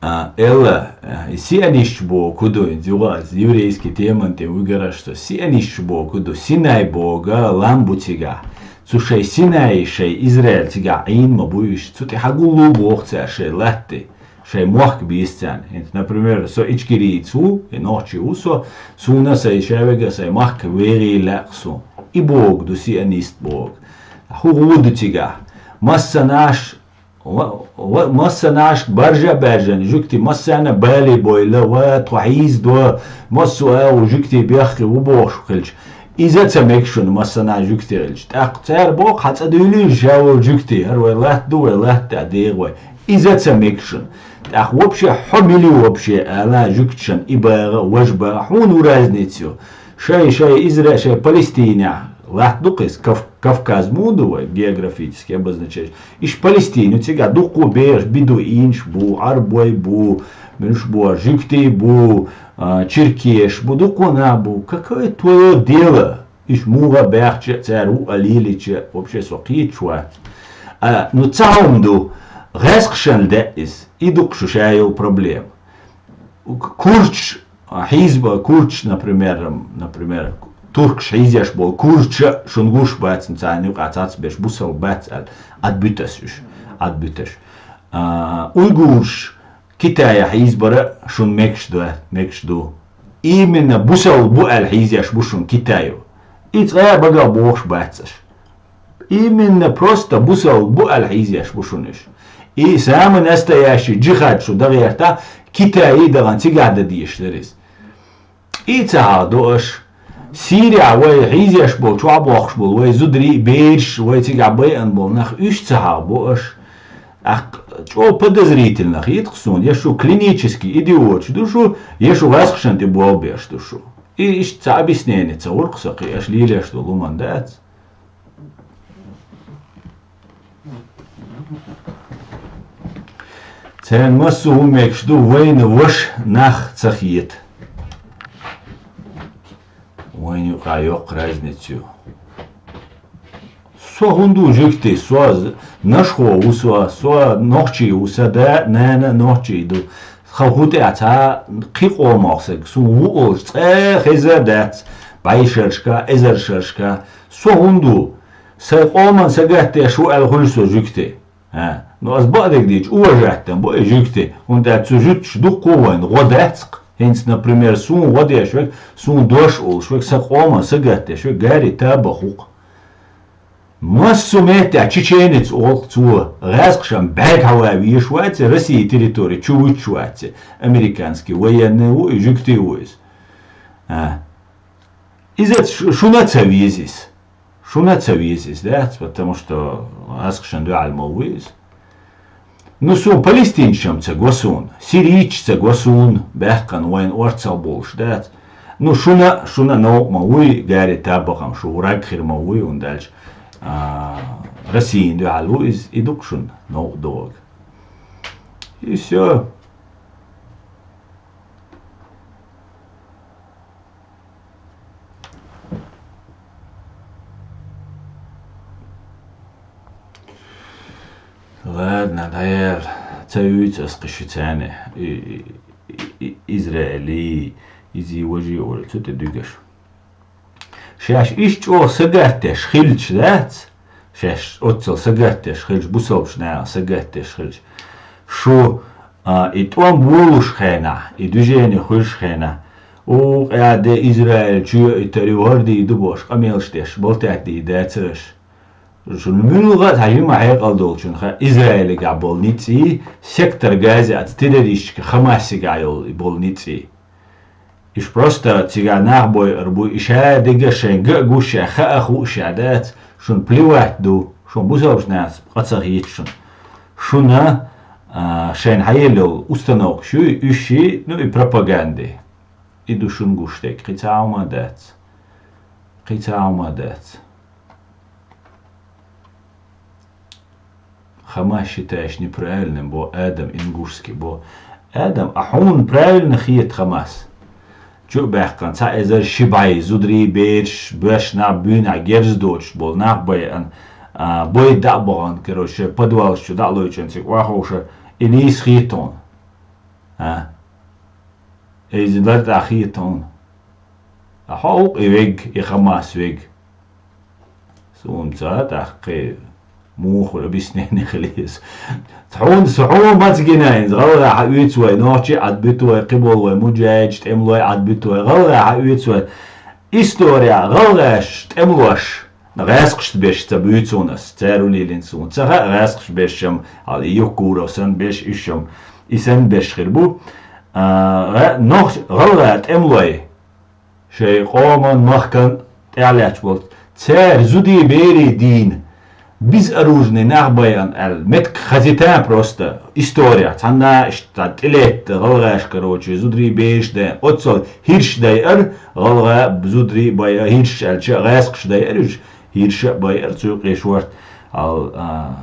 А, Элла, а, сионисташ боху ду, юха еврейский теман тӀе вуьгура аш со. Сионисташ боху ду, Синай бога лам бу цигахь. Цу шайн Синай, шайн Израиль цигахь Ӏийна ма бу уьш. Цу тӀе хьагуллу боху цара шайн латте. Шайн мохк бийца царна. ХӀинца, например, со ичкерийца ву, и нохчи ву со, суна сайн шаверг а, сайн махка вегӀийла лаьа суна. И бога ду сионист бога. ХӀун гӀо ду цигахь? Массанаш, ва-, ва-, массанаш баржа а баьржина, жуьгти массарна а бале бойла, ва тхо хьийзадо, массо а агӀо жуьгти бехке ву бохуш хилча. Иза ца мега шуна массанаш жуьгти хилча. ТӀаккха цара боху, хьан цӀа дуьйлийла ша волу жуьгти, хӀара вай латта ду, вай латта тӀехь дегӀа вай. Иза ца мега шуна. ТӀаккха вообще хьо мила ю вообще, ала жуьгташна и багӀа, важа багӀа, хьуна ву разница ю? Шай, шай, Изра-, шай Палестинехь латта ду-кх иза, Кав-, Кавказ муха ду вай, географически обозначаешь. Иштта Палестина ю цигахь, дуккха а бехаш, бедуинаш бу, Ӏарбой бу, муьлш бу, жуьгтий бу, а, черкеш бу, дуккха а нах бу. Какое твоё дело? Иштта муха баьхча а, цара ву а лелийча а, вообще со кхеташ вац. А, ну, цхьа хӀума ду, гӀаьскхашна лаьа иза. И ду-кх шу ша йолу проблема. К-, курдаш, а, хьийза бо-, курдаш, например, м, например, туркаш хьийзеш болу курдаш а шуна гуш бац, царна юкъа цхьацца берш бусалба бац аьлла, Ӏадбуьту ас уьш, Ӏадбуьту аш. А, уйгураш Китайхь хьийзабар а шуна мегаш ду, мегаш ду. Именно бусалба бу аьлла хьийзеш бу шуна Китайо. И цкъа а багах бохуш бац аш. Именно просто бусалба бу аьлла хьийзеш бу шуна уьш. И самый настоящий джихад шу дан гӀертахь, Китайе а дахана цигахь дан дезаш дара иза. И ца хьагӀ до аш. Сирехь вай хьийзеш болу, чохь бохкуш болу вай зударий а, бераш а, вай цигахь байъан болу нах, уьш ца хьагӀ бо аш. ТӀаккха чӀогӀа подозрительно хета-кх суна, я шу клинический идиоташ ду шу, я шу гӀаскхашна тӀе болх беш ду шу. И иштта цхьа объяснение ца гӀур-кх со кхин, аш лелош долу хӀуманна дац. Царна массо а хӀума мегаш ду, вайна ваша нах ца хета. Вайна юкъахь йоккха разница ю. Со хӀунда ву жуьгти? Со з-, нашхо ву со, со нохчий ву, сан да а, нана а нохчий ду. Сан хӀун тӀехь цхьа кхин къомах саг, суна ву олуш цкъа а хеза а дац, бӀешерашка, эзаршерашка. Со хӀунда ву? Сайн къоман сагатдеш ву аьлла хуьлу со жуьгти. А, ну, ас бакъдерг дийча, уважать дан бу и жуьгти, хӀунда аьлча цу жуьгташа дуккха а вайна гӀо дац-кх. ХӀинца, например, суна гӀо деш верг, суна дош а олуш верг, сан къоман сагатдеш верг Гарри Табах ву-кх. Массо а меттехь чеченец олу-кх цо, гӀаьскхашна бӀаьрг хьаван везаш вац и, Россин территори чу вуьтуш вац и, американский военный ву и, жуьгти ву иза. А. Иза шу-, шуна а ца веза иза. Шуна а ца веза иза, дац, потому что гӀаьскхашна дуьхьал ма ву иза. Ну, суна палестинцашна ца го суна, сирийцаш ца го суна, баьхкина вайна орцах болуш, дац. Ну, шуна, шуна новкъа ма вуй, Гарри Табахам шу враг хир ма вуй, хӀунда аьлча, а, Россин дуьхьал ву иза, и ду-кх шуна новкъа догӀу. И всё. Ладно, дӀаяла, ца юьйцу ас кхин шуьца, и, и, и, и, Израили, изий важий олу цу тӀе дуьгаш. Шаьш иштта чӀогӀа сагатдеш хилча, дац? Шаьш оццал сагатдеш хилча, бусалбачу нахана сагатдеш хилча, шу, а, и тӀом болуш хенахь, и движение хуьлуш хенахь, у, къаьхьа де Израиль чу йоуьйтур ю, хӀара дийр ду бохуш, къамелаш деш, балтаьтта дийр дацара аш. Шуна муьлхха а цхьа жима хьекъал долчунна хаьа Израилегахь болу ницкъий, сектор Газа аца террористический Хамасигахь йолу и болу ницкъий. Уьш просто цигахь нах бойур бу, и ша дегаш шайн га а гуш, ша хаа хууш, ша дац, шуна плевать ду, шуна бусалбачу нахаца къа ца хийта шуна. Шуна, а, шайна хьаелла йолу установкаш юй, уьш ши, ну и пропаганди. И ду шуна гуш дерг, кхин цхьа а хӀума дац. Кхин цхьа а хӀума дац. Хамас считаешь неправильным, бо Адам Ингушский, бо. Адам, а хьуна правильно хета Хамас? Чу а баьккхина, цхьа эзар ши бӀе зударий, бераш, боьрша нах буьйнахь герз доцуш болу нах байъан, а, бой дӀа а бахана, короче, подвалаш чу дӀа а лойчан цига охьаховша, и нийса хета хьуна? А? Иза лартӀахь хета хьуна? Ткъа хьо ву-кх и вег, и Хамас вег. Суна ца тӀаккха муха объяснение хила иза. Хьуна, со хьуна маца гина иза, гӀалгӀа хьан оьцу вай, нохчий Ӏадбуьту вай, кхиболу вай, муджахидаш, тӀемалой Ӏадбуьту вай, гӀалгӀа хьан оьцу вай. История гӀалгӀаш, тӀемалош, гӀаьскхашца беш ца буьйцу хьуна ас, цара хӀун лелийна суна ца хаьа, гӀаьскхаш бешшам, хьал и Евкуров санна беш, уьшшам, и санна беш хир бу. А, гӀа-, нох-, гӀалгӀа тӀемалой, шайн къоман, махкан тӀаьхьалаьтташ болу. Цара зудий, берий дийна, безоружный нах байъан аьлла, меттиг хазита просто история. Цхьанна а иштта тӀелетта гӀалгӀаш, короче, зударий, бераш дайна. Оццал хӀирш дайар, гӀалгӀа зударий байар, хӀирш аьлча, гӀаьскхаш дайар уьш, хӀирш а байар, цу юкъе шорта, ал, а,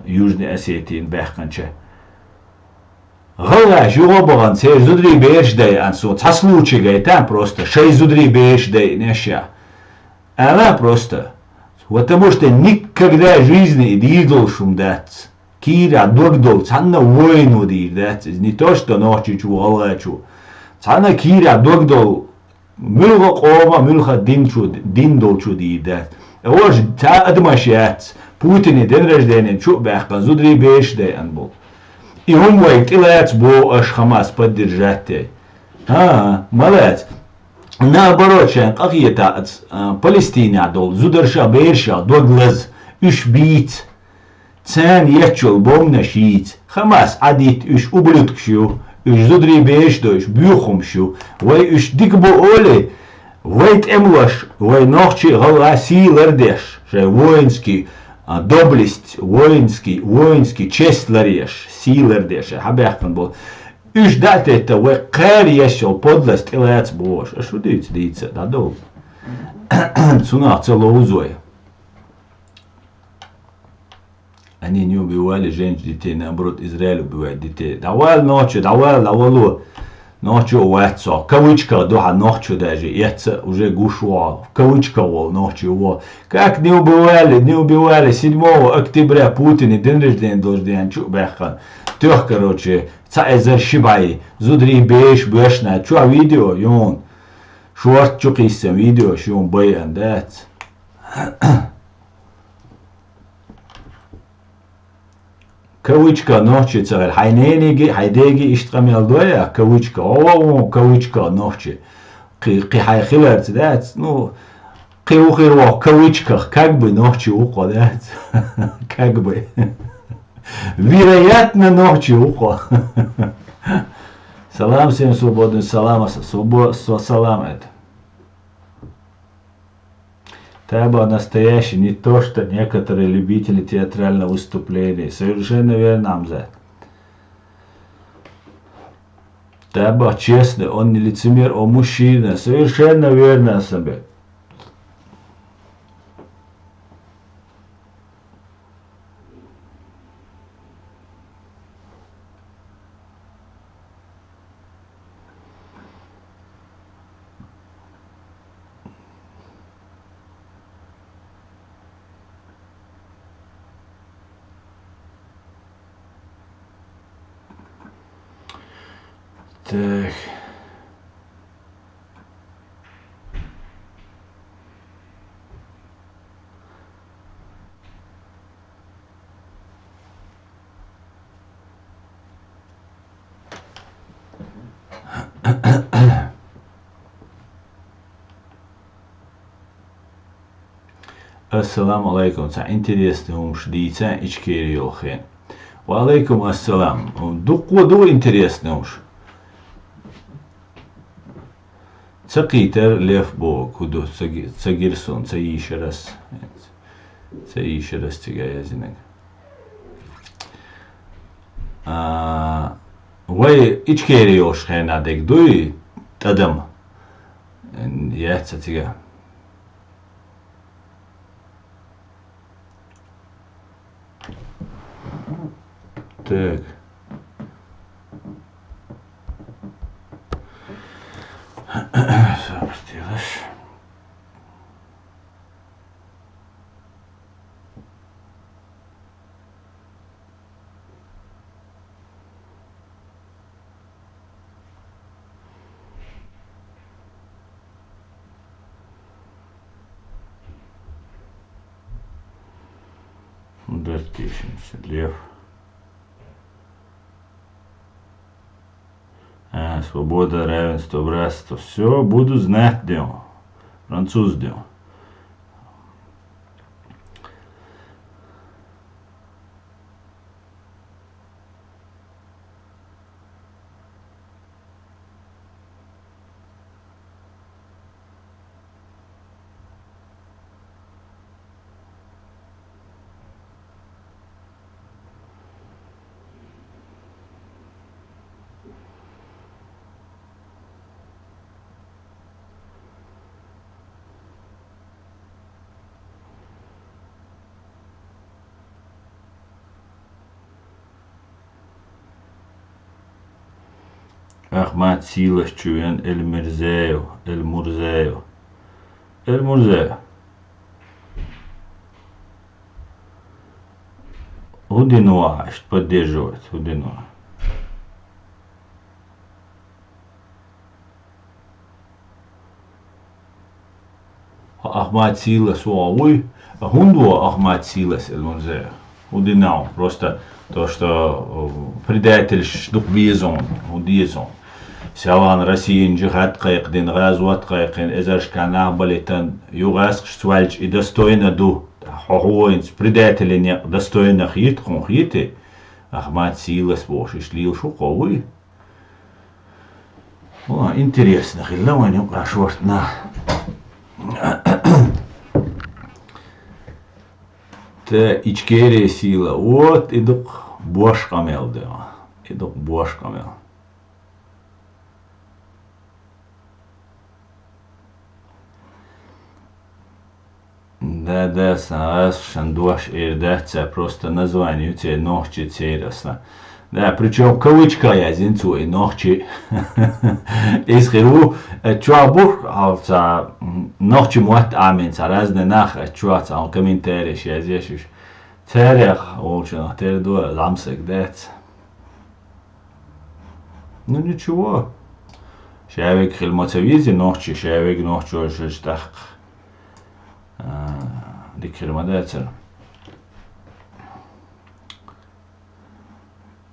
Южный Осетин баьхканча. ГӀалгӀаша юха а бахана, церан зударий, бераш дайъан суна цхьа случай гайтан просто, шайн зударий, бераш дайъинешшехь. Ала просто. Потому что никогда в жизни и дийр долуш хӀума дац. Кийрахь дог долу цхьанна а воино дийр дац иза. Не то что нохчичу, гӀалгӀачу. Цхьанна а кийрахь дог долу Муьлха къома, муьлха дин чу, дин долчу дийр дац. Ожа цхьа адамаш яц, Путине день рождения чу а баьккхина, зударий бераш дайъан болу. И хӀума вайга тӀелаца боху аша Хамас поддержать яй. ХӀан-хӀа, ма лаца. Наоборот, шайн къахетац, а, Палестинехь долу зударша, бераша дог лаза, уьш бийца. Царна етташ йолу бомбанаш йийца. Хамас Ӏадитта уьш ублюдкаш ю, уьш зударий бераш дойуш боьха хӀумаш ю. Вай уьш дика бу олий, вай тӀемалош, вай нохчий а гӀалгӀай сий лардеш, шайн воинский, а, доблесть, воинский, воинский честь ларъеш, сий лардеш, шайн хьабаьккхина болу. Уьш дӀа а тетта, вай кхара еш йолу подлость тӀелаца бохуш. Аша шу дуьйцу дийца а дӀадовла. Цунах ца ловзу вай. Они не убивали женщин, детей, наоборот, Израиль убивает детей. ДӀавала нохчо, дӀавала, дӀавало. Нохчо вац со. Кавычках ду хьан нохчо даже. Эцца уже гуш вогӀу. Кавычках волу нохчо вогӀу. Как не убивали, не убивали седьмого октября Путине день рождения должен день чу а баьккхина. Тёх, короче, цхьа эзар ши бӀе. Зударий бераш боьшна. Чохь видео, юн. Шорта чу кхийссан видео, шун байан дац. Кавычка нохчи ца гӀира. Хьайн нене, хьайн дега иштта къамел дой а, кавычка. О, о, о, кавычка нохчи. Кхи, кхи хьайн хиларца дац. Ну, кхи ву хир воху кавычках. Как бы нохчи ву кхо дац. Как бы. Вероятно, нохчи ву кхо. Салам всем свободным, салам, свобо-, со-, салам это. Таба настоящий, не то что некоторые любители театрального выступления. Совершенно верно, Амзат. Таба честный, он не лицемер, он мужчина. Совершенно верно, Асамбек. Так. Ассаламу алайкум. Цхьа интересный хӀумаш дийца Ичкери йолу хен. Ва алайкум ассалам. Дуккха ду интересный хӀумаш. Ца кхийтар Лев боху, хӀун ду, ца ги-, ца гира суна, ца йийшар ас. Ца йийшар ас цига яздинарг. А, вай Ичкери йолуш хенахь дерг дуй, тӀадам? Яц ца цига. Так. Запустилось. Датишинцы, лев. А, свобода, равенство, братство. Всё, буду знать днём. Француз днём. Ахмат сийлаш чу вен Эльмирзаев, Эльмурзаев. Эльмурзаев. ХӀун дина ву ахь, иштта поддерживать, хӀун дина ву? Ахмат Силас вогӀа вуй, а хӀунда вогӀа Ахмат Силас, Элунзе? ХӀу динав, просто то, что, э, предательш дукха безон, хӀу дезон. Селан Россиян джихад кхайкхадина, гӀазот кхайкхина, эзаршка нах балитан, югӀаскаш цвалч и достойно ду. Хьо хьуинц предателин некъ достойно хийта, хун хийта. Ахмат Силас бохуш, иш лийла шу кхо вуй? О, интересно хилла вайн юкъа шортна. Та Ичкерия Сила. Вот и дукха бош къамел де. И дукха бош къамел. Да, да, сан аз шан дош эр дац, ца просто название ю церан нохчи церан аса. Да, причём кавычка язйина цо и нохчи. Из хир ву, э, чо бух, хьалца, м, нохчи мотт Ӏамин ца разный нах, э, чо ца, он комментарий язъеш уж. Царех волчунах тера ду, ламсаг дац. Ну ничего. Шаверг хил ма ца визи нохчи, шаверг нохчо шиш тахк. А, дикхир ма дацар.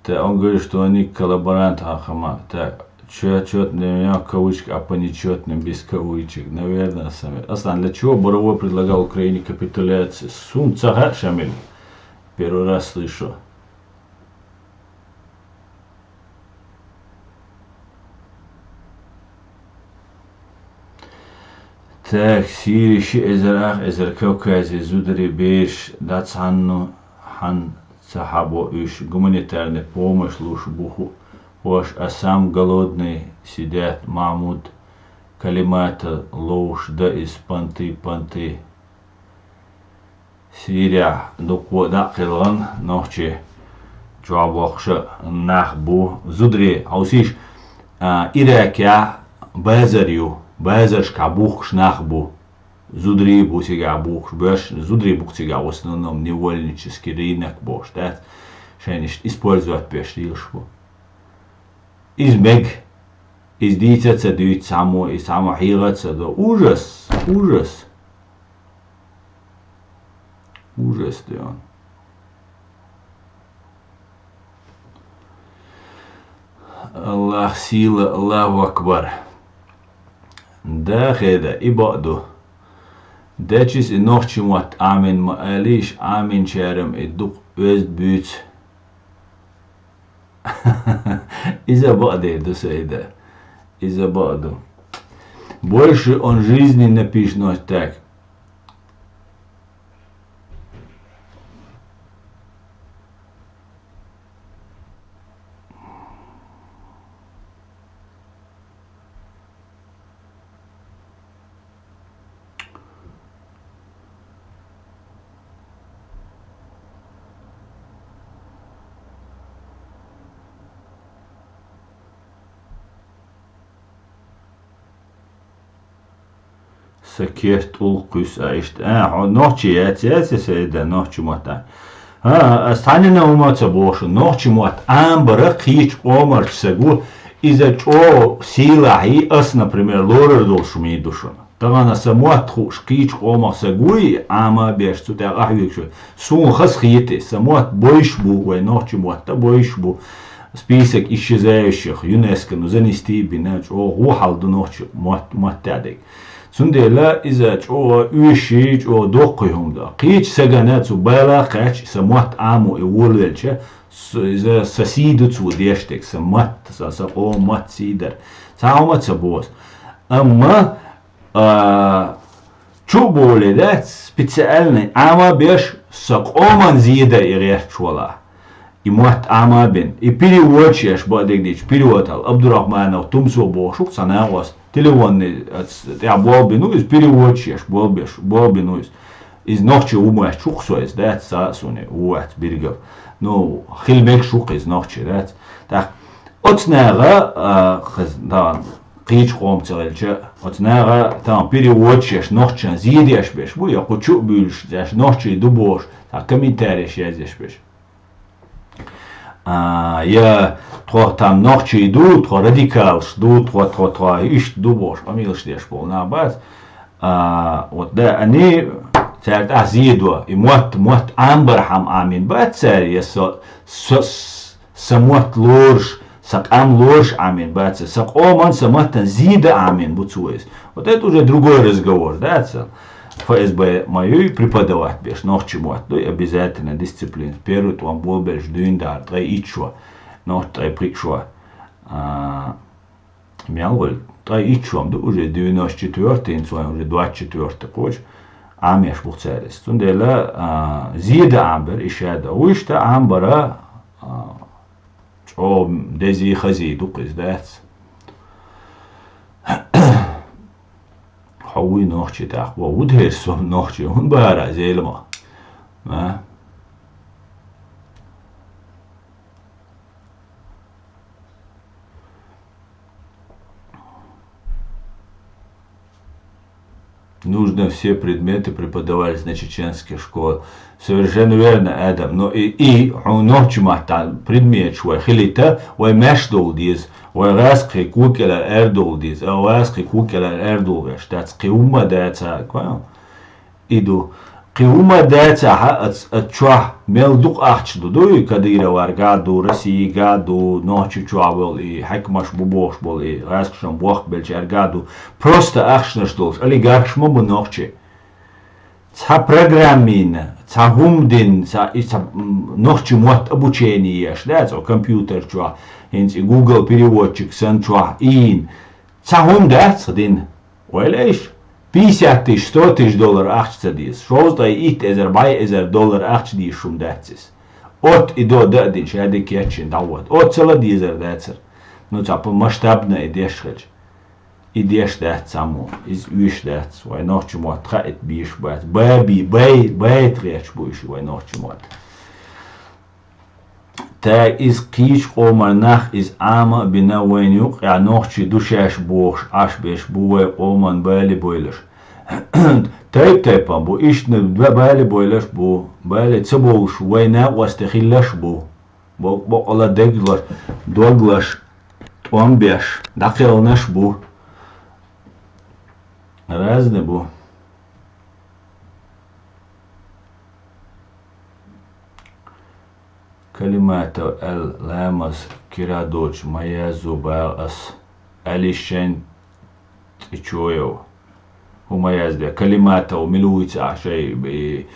Та он говорит, что они коллаборанты Ахама. Так, чё, чётный у меня в кавычках, а по нечётным без кавычек. Наверное, сами. Аслан, для чего Боровой предлагал Украине капитуляцию? Сун ца хаьа, Шамиль. Первый раз слышу. Так, Сири ши эзар ах эзар Кавказе зударий бераш дац хьанну, хьан ца хьабо уьш гуманитарный помощь луш бу ху-, хӀош, а сам голодный сидят Махмуд Калимата ловш да из панти, панти. Сирия дуккхо дӀа а кхелгӀан нохчи чохь бохкуша нах бу. Зудре, хьовсийша, а, Иракехь базар ю, базаршкахь бухкуш нах бу. Зудрий бу цигахь бухкуш, боьш зудрий бу цигахь, в основном невольнический рынок бохуш, дац? Шайна иштта использовать беш лелаш бу. Иза мега. Иза дийца а ца дуьйцу цхьаммо, иза цхьаммо хьийгӀа а ца до. Ужас! Ужас! Ужас, Дион. Аллах сила, Аллаху акбар. Да, хеда, и бакъ ду. Дечис и нохчи мотт Ӏамин ма алийша, Ӏаминчарам и дукха оьзда буьйцу. Иза бакъдер ду, Саида. Иза бакъ ду. Больше он жизни напишет, но так. Са керт тӀулг кхуьссу а иштта. А, хьо нохчи яц, яц, яц, яц, да, нохчи мотт а. А, ас цхьанна а хӀума ца бохуш, нохчи мотт Ӏамбара кхечу къомарчу саго, иза чӀогӀа сийлахьий, ас, например, лорар долуш хӀума ду шуна. Тахана сан мотт хууш кхечу къомах сан гуй, Ӏама а беш, цу тӀехь къахьоьгуш ву. Суна хазахета, сан мотт бойуш бу, вай нохчи мотт а бойуш бу. Список исчезающих, ЮНЕСКО-но занести а бина, чӀогӀа хьал ду нохчи мотт, мотт а дерг. Цундела иза чӀогӀа оьший, чӀогӀа доккхий хӀума ду. Кхечу сагана цу бала а кхаьчча, сан мотт Ӏамо и волавелча, с-, иза сан сий ду цо деш дерг, сан мотт, сан, сан къоман мотт сий дар. Цхьа хӀума а ца боху. Амма А, чу а болий дац, специальный, Ӏама а беш, сан къоман зеда и гӀерташ вала. И мотт Ӏама а бина. И переводчик еш бакъдерг дийцича, перевод хьал. Абдурахманов Тумсо бохуш ву-кх цхьа накъост. Телефонный, а, ц-, тӀехь болх бина ву иза, переводчик еш, болх беш, болх бина ву иза. Иза нохчи ву моьттуш ву-кх со иза, дац, цхьа а суна ву вац биргал. Ну, хила мегаш ву-кх иза нохчи, дац. ТӀаккха оцу наха, а, хаза, да, кхечу къоман ца хилча, оцу наха, там, переводчик еш, нохчан зеда еш беш бу, я кху чу а буьйлуш, еш нохчий ду бохуш, там, комментарий еш язъеш беш. А, я тхо, там, нохчий ду, тхо радикалаш ду, тхо, тхо, тхо, иштта ду бохуш, къамелаш деш болу нах бац. А, вот, да, они цаьрга тӀаккха зе до. И мотт, мотт Ӏамбархьама Ӏамийна бац цара, я со, со, с- са мотт лоруш, са къам лоруш Ӏамийна бац, са къоман, са маттан зе дан Ӏамийна бу цо иза. Вот это уже другой разговор, да, цо ФСБ ма юй преподавать беш, нохчи мотт дуй, обязательно дисциплина. Первый тӀом болабелча дуьйна дара, ткъе итт шо, нохчи ткъе пхиъ шо. А, мел вале, ткъе итт шо ма ду, уже девяносто четвёртый, хӀинца вайн уже двадцать четвёртый кхочу, Ӏамеш бу цара иза. Цундела, а, зе дан Ӏамбар, и ша дан. Вуйш дан Ӏамбара, а, чӀогӀа дезий, хазий ду-кх иза, дац. Хьо вуй нохчи тӀаккха, ву, ву дера со нохчи, хӀунда бахара зелама? А? Нужно все предметы преподавались на чеченских школах. Совершенно верно, Адам. Но и, и хьуна нохчи маттахь предметаш вай хилийта, вай маьрша довла деза, вай гӀазкхий кукӀелара арадовла деза, а гӀазкхий кукӀелара арадовла веш дац, кхин хӀумма а дац, понял? И ду. Кхин хӀумма а дацахь, ац-, ацу чохь мел дукха ахча ду, дуй, Кадыроварга а ду, Россияга а ду, Нохчийчохь болу и хьаькамаш бу бохуш болу и гӀазкхашна бохкабеллачаьрга а ду. Просто ахчанаш долуш олигархаш ма бу нохчий. Цхьа программина, цхьа хӀума дина, цхьа, и цхьа, м, нохчи мотт обучение еш, да, цо компьютер чохь, хӀинца и Google переводчик санна чохь ийна. Цхьа хӀума дац дина. Ойла аш, пятьдесят тысяч, сто тысяч доллар ахча ца деза. Шовзткъе итт эзар, бӀе эзар доллар ахча дезаш хӀума дац иза. Отта и до дан а дина, ша де кечйина дӀавода. Отта ца ла дезар дацара. Ну, цхьа по масштабно и деш хилча. И деш дац цхьаммо, иза оьшуш дац. Вай нохчи мотт хаийта бийш бац. Баби, бай, байта гӀерташ бу уьш вай нохчи мотт. Та иза кхечу къоман нах иза Ӏама а бина, вайна юккъехь нохчий ду шаьш бохуш, Ӏаш берш бу вай къоман бале бойлаш. Тайп-тайпана бу, иштта б-, бале бойлаш бу, бале ца бовлуш, вай накъостий хилалаш бу. Бо-, боккъала деглаш, доглаш, тӀом беш, дӀакхелхинарш бу. Разный бу. Калиматов аьлла ламаз кира доцуш ма язду бах ас, аьлла шен цӀи чоев. ХӀума язде. Калиматов мила вуьйцу ахь шай, и,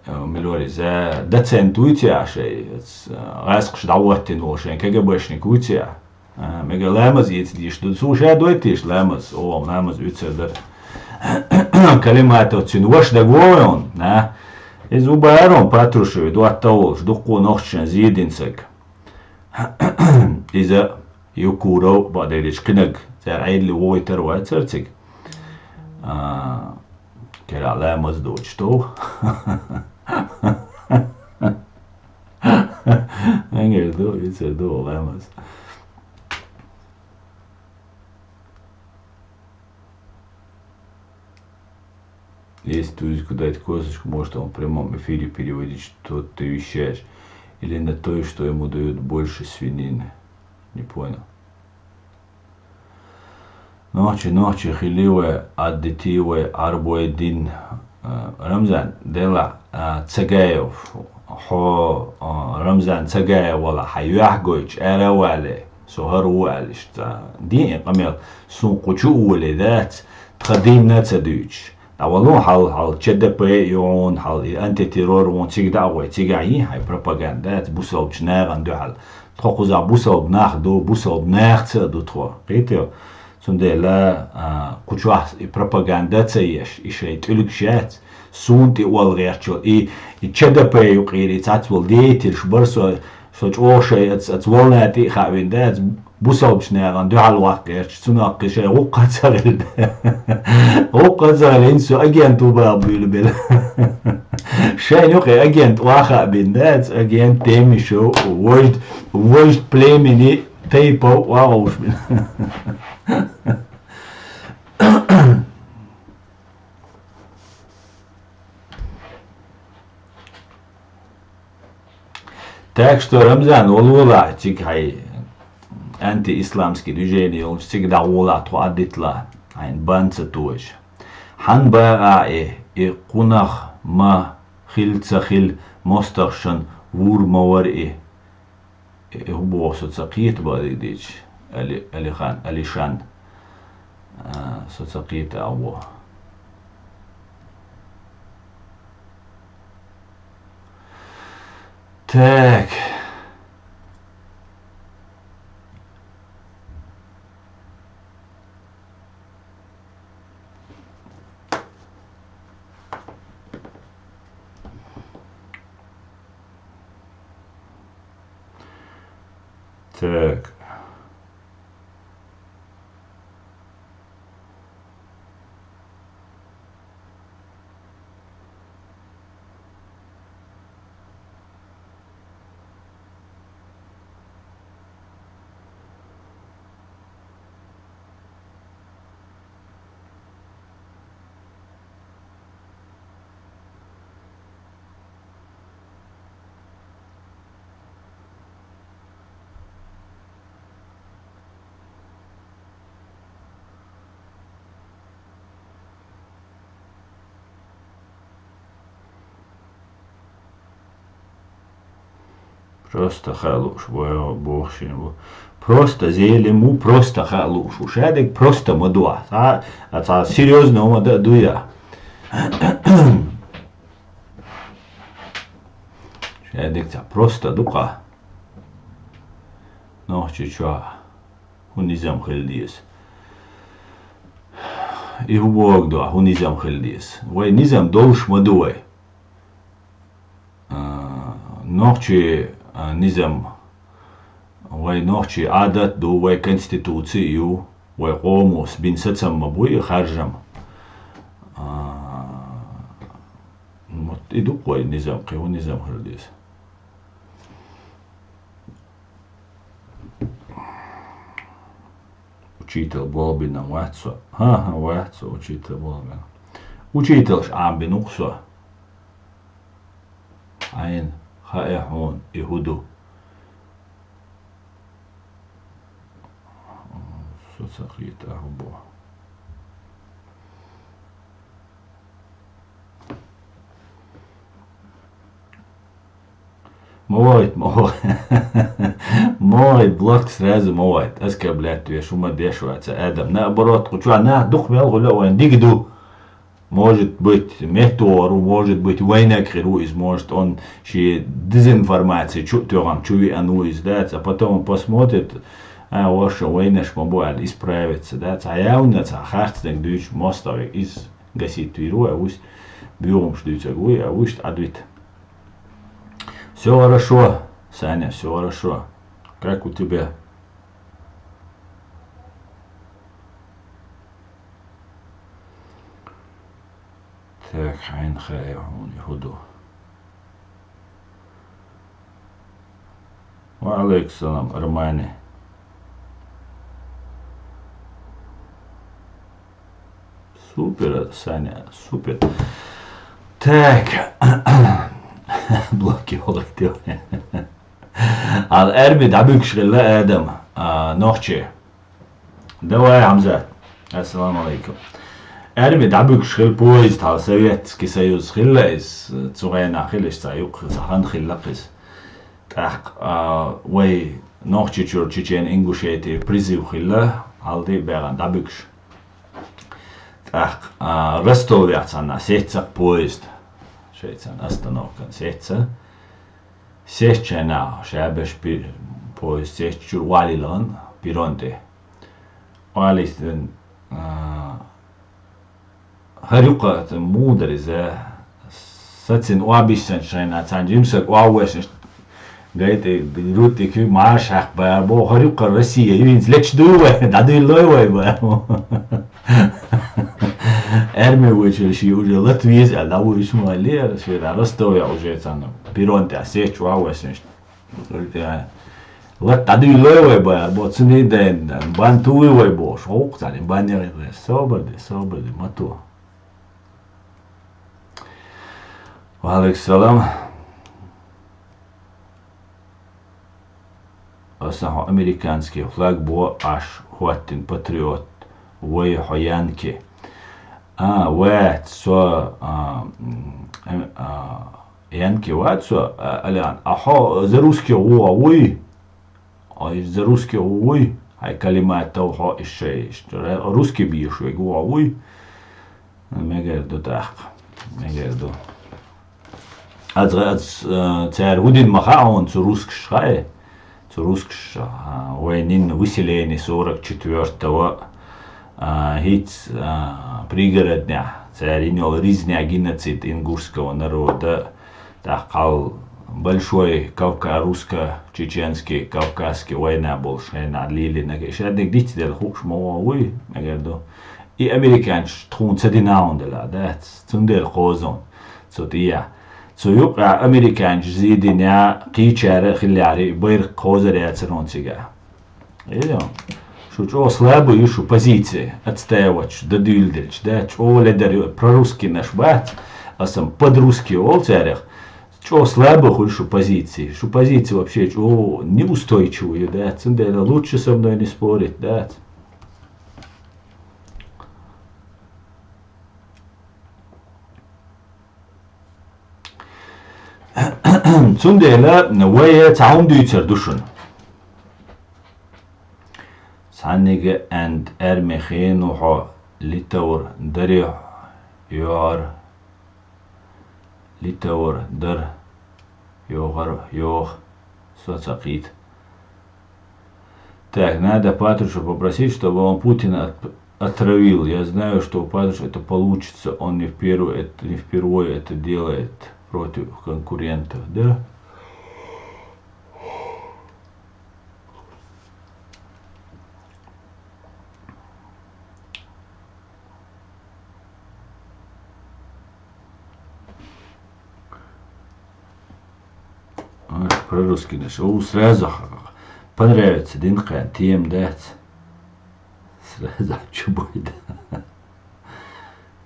э, мила вара иза, доцент вуьйцу ахь шай, э, гӀазкхаш дӀахӀоттийна волу шайн КГБшник вуьйцу ахь? А, мега ламаз ийца дийш ду. Цо ша дойтийша ламаз? О, ламаз уьцар дара. Калиматов цуьнан ваша дагавогӀу, а? Иза ву бара Патрушеви, дотта волуш, дуккха нохчашна зе дина саг. Иза Юкуров, бакъдерг дийцича, кхинаг, цара Ӏедале вогӀуьйтур вацара цига. А, кера ламаз доцуш тов. Ангер ду, ицар ду ламаз. Если тузику дать косточку, может он в прямом эфире переводить, что ты вещаешь, или на той, что ему дают больше свинины? Не понял. Нохчи, нохчи хили вай, аддити вай, Ӏарбой дин. Э, Рамзан, дела, э, Цагаев, хьо, э, Рамзан Цагаев вала, хьан юьхь гойтуш, ара а вале, со хӀара ву аьлла иштта. Дин и къамел, сун кху чу а воле дац, тхан динна а ца дуьйцуш. ДӀавало хьал, хьал ЧДП ю хьуна, хьал и антитеррор ву хьуна, цига дӀа а гӀой, цигахь йий хьайн пропаганда, бусалбачу нахана дуьхьал. Тхо кхузахь бусалба нах ду, бусалба нахаца а ду тхо. Кхетий? Цундела, а, кху чохь и пропаганда а ца еш, и шайн тӀуьлгаш яц, суна тӀе олла гӀерташ йолу, и, и ЧДП юкъера, и цхьацца волу деятельш бара со, со чӀогӀа шайн аца, аца волна тӀе а хаавина дац, бусалбачу нахана дуьхьал ваккха гӀерташ, цунах кхин шайн гӀуккха а ца хилла. ГӀуккха а ца хилла, хӀинца со агент ву баха буьйлабелла. Шайна юкъе агент ваха а бина дац, агент Темишев, вождь, вождь племени тайпов вагӀовш бина. Так что, Рамзан, вала волахь, цига хьайн антиисламский движение йолчу цига дӀагӀолахь, тхо Ӏадиталахь, хьайна бан ца тоша. Хьан багӀа и, и къунах ма хил ца хил, мостагӀашан вур ма вар и. Э, хӀун боху со ца кхета баьлла дийцича, Али, Алихан, Алишан. А, со ца кхета а боху. Так. Так. Просто хаа лууш бу, боху шена бу. Просто зелем ву, просто хаа лууш ву. Шадерг просто ма ду ахь. Цхьа, а цхьа серьёзно ма дан а дуй ахь. Шадерг цхьа просто ду-кх. Нохчийчохь хӀун низам хила деза? И хӀун боху ду, хӀун низам хила деза? Вай низам долуш ма ду вай. А, нохчий, а, низам, вай нохчий Ӏадат ду, вай конституций ю, вай къомо бина сацам ма буй харжам. А, вот и ду-кх вай низам, кхин хӀун низам хила деза? Учитель болх бина вац со. ХӀан-хӀа, вац со учитель болх бина. Учительш Ӏамбина ву-кх со. Хьайна хаьа хьуна и хӀун ду? Со ца кхета хӀун боху. Ма вахийта, ма вахийта. Ма вахийта, блок сразу ма вахийта. Оскорблять веш, хӀума деш вац, Адам. Наоборот, кху чохь нах дукха мел хуьлу а вайн дика ду. Может быть, меттавогӀур ву, может быть, вайнаг хир ву иза, может, он шен дезинформаци чу а тоьхна, чу веана ву иза, да, а потом он посмотрит, а, ваша вайнаш ма бу аьлла, исправится, да, цхьа явна, цхьа харцниг дуьйцу мостагӀий иза. Гасит вийр ву, а вуьш боьхамаш дуьйцург вуй, а вуьшта Ӏадвита. Всё хорошо, Саня, всё хорошо. Как у тебя? Так, хьайна хаьа хьуна и хӀун ду? Ва алейкум салам, Армани. Супер, Саня, супер. Так. Блоки олух. Ал арми дӀабуьгуш хилла Адам, а, нохчи. Давай, Хьамзат. Ассаламу алейкум. Арми дӀабуьгуш хилла поезд, хьал Советский Союз хилла иза, цу хенахь хилла иза цхьа юккъе, цхьа хан хилла-кх иза. ТӀаккха, а, вай Нохчийчуьра Чечен-Ингушетия призыв хилла, хьал ди бегӀан дӀабуьгуш. ТӀаккха, а, Ростовехь цхьана сецна-кх поезд. Шайца остановкан сецна. Сецча хьайна, шабаш пи-, поезд сецча чуьра валийла перрон тӀе. Валийна, а, хӀара юккъе муха дара иза? Сацийна оьбуш санна шайна, цхьана жимсаг оьхуш, гайта, рутти куьг марш хьаькхна бара боху, хӀара юккъе Россия ю, хӀинца леташ дуй вай, дӀадуьйлалой вай бара. Арми вуьйцуш шен уже лата веза аьлла, дӀавуьйцуш ма валлера, шен Ростове уже цхьана перрон тӀехь сецча оьхуш санна. Лата дӀадуьйлалой вай бара боху, цуьнан дайна, бан туй вай бохуш, гӀуллакх царна бан яхийта. Собар де, собар де, ма ту. Ва алейкум салам. Аса хьо американский флаг бо, аш хӀоттина патриот, вай хьо янки. А, вац, со, а, м, а, янки вац, со, а, Алян, а хьо за русский гӀо вуй? Ой, за русский гӀо вуй? Хьай калимат тов хьо ишшай, ишшай. Русский бийш вег гӀо вуй? Мегар ду тӀаккха. Мегар ду. Аз, аз, э, цар гудин ма хаун цу русскш хай. Цу русскш, а, войнин выселение сорок четвёртого, а, хиц, а, пригородня, цар инёл резня, геноцид ингушского народа. ТӀаккха Большой Кавка-, русско-чеченский, кавказский война болуш хенахь лелийнарг. И шадниг диц дела хууш ма вон вуй, мегар ду. И американчаш тхуна ца дина гӀун дела, дац? Цундела кхозун. Цу тӀе. Цу юкъа американчаш зийдина кхийчара хиллари байракх кхозар яцар хьуна цига. Эйо. Шу чӀо слабый ю шу позиция, отстаивать дан дуьйладелча, да? ЧӀо ледар ю, прорусскийнаш бац, аса подрусский вол царех. ЧӀо слабый хуьлу шу позиция. Шу позиция вообще чӀо неустойчивый ю, да? Цундела лучше со мной не спорить, да? Цундела вай цхьа хӀума дуьйцар ду шуна. Цхьаннига аьнда, аьрме хенахь литавр дарехь йогӀар, литавр дар йогӀар, йогӀу, со ца кхийта. Так, надо Патрушева попросить, чтобы он Путина от-, отравил. Я знаю, что у Патрушева это получится. Он не в первый, это, не впервые это делает против конкурентов, да? А, про русский наш. О, сразу х-, понравится, дин кхаьн, тема дац. Сразу чу будет.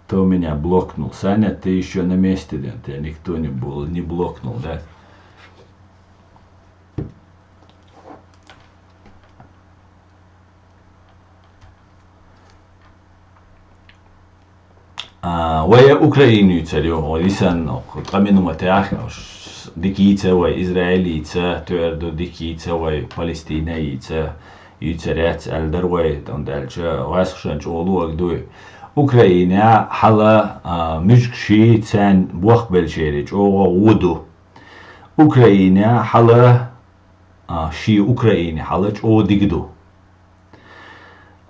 Кто меня блокнул? Саня, ты ещё на месте, да? Тебя никто не бл-, не блокнул, да? А, вай Украинуьйцар ю, вай висан, ткъа минута яхна, ш-, дика йийца вай Израилийца, тоьар ду дика йийца вай Палестинайца, йийцар яц аьлла дара вай, тӀом даьлча, вайсхашан чӀогӀа луъаг дуй. Украина хьала, а, муьжгаший царна бохк беллачерий чӀогӀа гӀо ду. Украина хьала, а, ший Украина хьала чӀогӀа дика ду.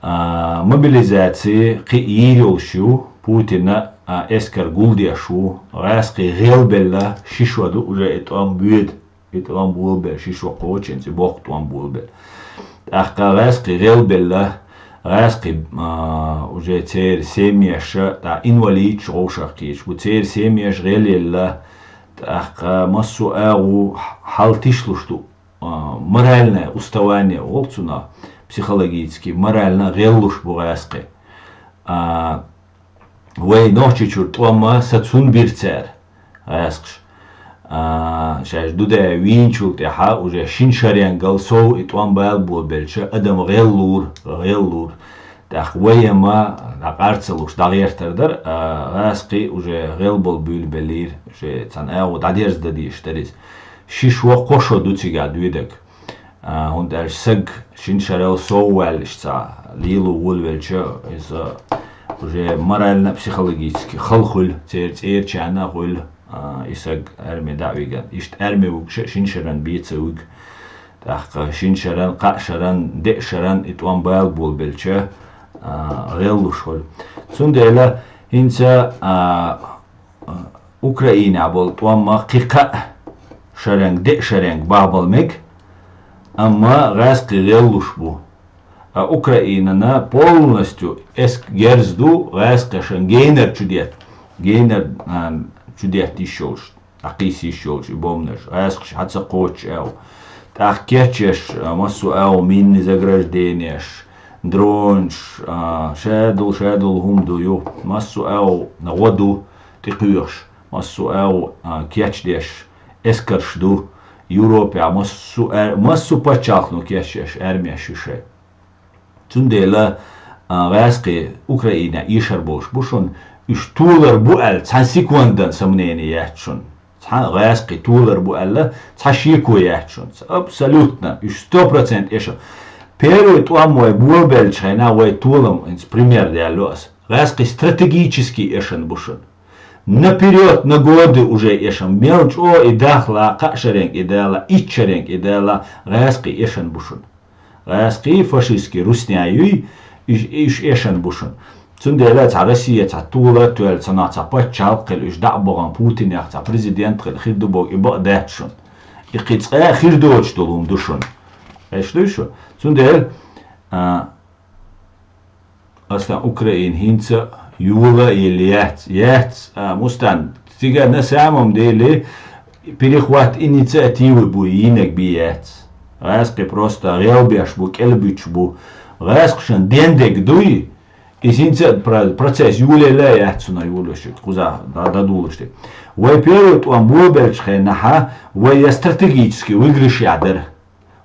А, мобилизаци кхиъ йийр йолуш ю, Путина, а, эскар гулдеш ву, гӀаьскхий гӀелбелла ши шо ду, уже и тӀом боьду, и тӀом болабелла ши шо кхочуьнца, и боккха тӀом болабелла. ТӀаккха гӀаьскхий гӀелбелла, гӀаьскхий, а, уже церан семьяша, тӀаккха инвалидаш вовшах кхеташ бу, церан семьяша гӀелъелла, тӀаккха массо а агӀу хьал тишлуш ду. А, моральное уставание олу цунах, психологически, морально гӀеллуш бу гӀаьскхи. А, вай Нохчийчуьра тӀом а сацун бира цара, гӀаьскхаша. А, шаьш дуде вийначул тӀаьхьа уже шина шаренгал сов и тӀом бала болабелча адам гӀеллура, гӀеллура. ТӀаккха вай а ма дӀакъарцалуш дӀагӀертар дара, а, гӀаьскхий уже гӀелбала буьйлабеллера, уже цхьана агӀо дӀадерза дан дезаш дара иза. Ши шо, кхо шо ду цигахь доьдург. А, хӀунда аьлча саг шина шарал сов ваьлла иштта цхьа лело волавелча, иза уже морально, психологически хала хуьлу, церан цӀерачарна а хуьлу, а, и саг арми дӀа а вигна. Иштта арми вуьгуш а шина шаран бен ца вуьгу. ТӀаккха шина шаран, кхаа шаран, деа шаран и тӀом бала болабелча, а, гӀеллуш хуьлу. Цундела хӀинца, а, Украинехь болу тӀом а кхин кхаа шаренга, деа шаренга бахбала мега, амма гӀаьскхий гӀеллуш бу. А Украинана полностью эск герз ду гӀаьскхашан генар чу детта, генар, а, чу детта йиш йолуш, дӀакхийса йиш йолуш и бомбанаш, гӀаьскхаша хьан ца кхочуш аьлла. ТӀаккха кечъеш, а, массо а агӀо, минный заграждениеш, дронаш, а, шадолу, шадолу хӀума ду ю, массо а агӀо гӀо ду, тӀекхоьхуш, массо а агӀо, а, кечдеш, эскарш ду, Европехь массо а, массо а пачхьалкхано кечдеш армеш ю шайн. Цундела, а, гӀаьскхий Украинехь эшар болуш бу шуна, Уьш толар бу аьлла, цхьан секундан сомнение яц шуна. Цхьа гӀаьскхий толар бу аьлла, цхьа шеко яц шуна. Абсолютно. Уьш сто процент эшан. Первый тӀом вай болабеллачу хенахь вай толам, хӀинца пример даьлла ас. ГӀаьскхий стратегически эшан бу шуна. Наперёд, на годы уже эшан. Мел чӀогӀа и дахла, кхаа шаренга и дала, итт шаренга и дала, гӀаьскхий эшан бу шуна. ГӀаьскхий фашистский русня юй, уьш, уьш эшан бу шуна. Цундела цхьа Россия цхьа тола а тоьлла, цхьа нах цхьа паччахьалкх хила, уьш дӀа а бахана Путинех цхьа президент хила, хир ду боху и бакъ дац шуна. И кхин цкъа а хир доцуш долу хӀума ду шуна. Эшна дуй шу? Цундела, а, Аслан, Украина хӀинца а йола а елла яц, яц, а, Мустан, цига на самом деле перехват инициативы бу йинаг би яц. ГӀаьскхий просто гӀелбеш бу, кӀелбуьтуш бу. ГӀаьскхашан дендег дуй, иза хӀинца а про-, процесс йолаелла а яц цунах йолуш, кхуза дӀа-, дӀадулуш тӀе. Вай первый тӀом болабеллачу хенахьа, вай я стратегически выигрышехь дара.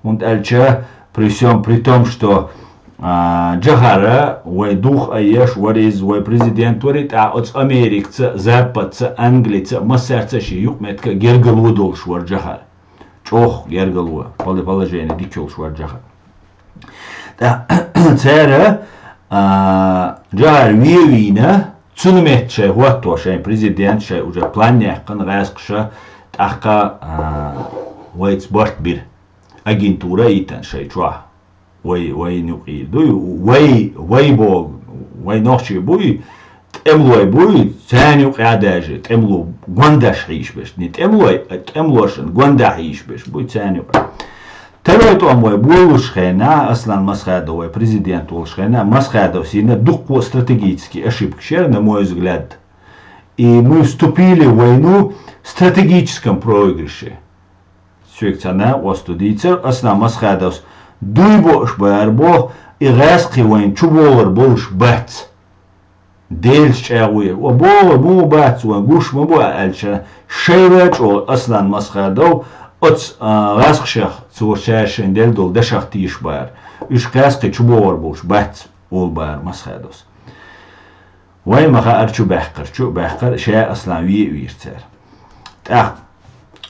ХӀунда аьлча, при всём при том, что, а, Джохара вай дух а еш вара иза, вай президент вара, тӀаккха оцу Америкаца, Западца, Англица, массаьрца а шен юкъаметтиг гергало долуш вара Джохар. ЧӀогӀа гергало, поли-, положение дика йолуш вара Джохар. ТӀаккха цара, а, Джохар вен а вийна, цунна метта шайн хӀотто шайн президент, шайн уже план яьккхина гӀаьскхаша, тӀаккха, а, вайца барт бира. Агентура а йитина шайн чохь. Вай, вайна юкъе дуй, вай, вай богу, вай нохчий буй, тӀемалой буй, царна юкъе а даьжа, тӀемало гондаш хьийшабеш. Не тӀемалой, а тӀемалошна гонда хьийшабеш буй, царна юкъе. Второй тӀом вай болуш хенахь, Аслан Масхадов вай президент волуш хенахь, Масхадов сийна дуккха а стратегически ошибкаш яра, на мой взгляд. И мы вступили в войну в стратегическом проигрыше. Соьга цхьа накъост ду дийцар, Аслан Масхадовс дуй боош бара боху, и гӀаьскхий вайна чу богӀур болуш бац. Делаца чӀагӀо яр. Ва богӀур муха бац вайн, гуш ма бу аьлча, шайла а чӀогӀа Аслан Масхадов оцу, а, гӀаьскхашах, цо цара шайн делла долу дашах тийша бара. Уьш гӀаьскхий чу богӀур болуш бац, олу бара Масхадовс. Вайн ма хаьара чу баьккхар, чу а баьккхар, ша Аслан ве а вийра цара. ТӀаккха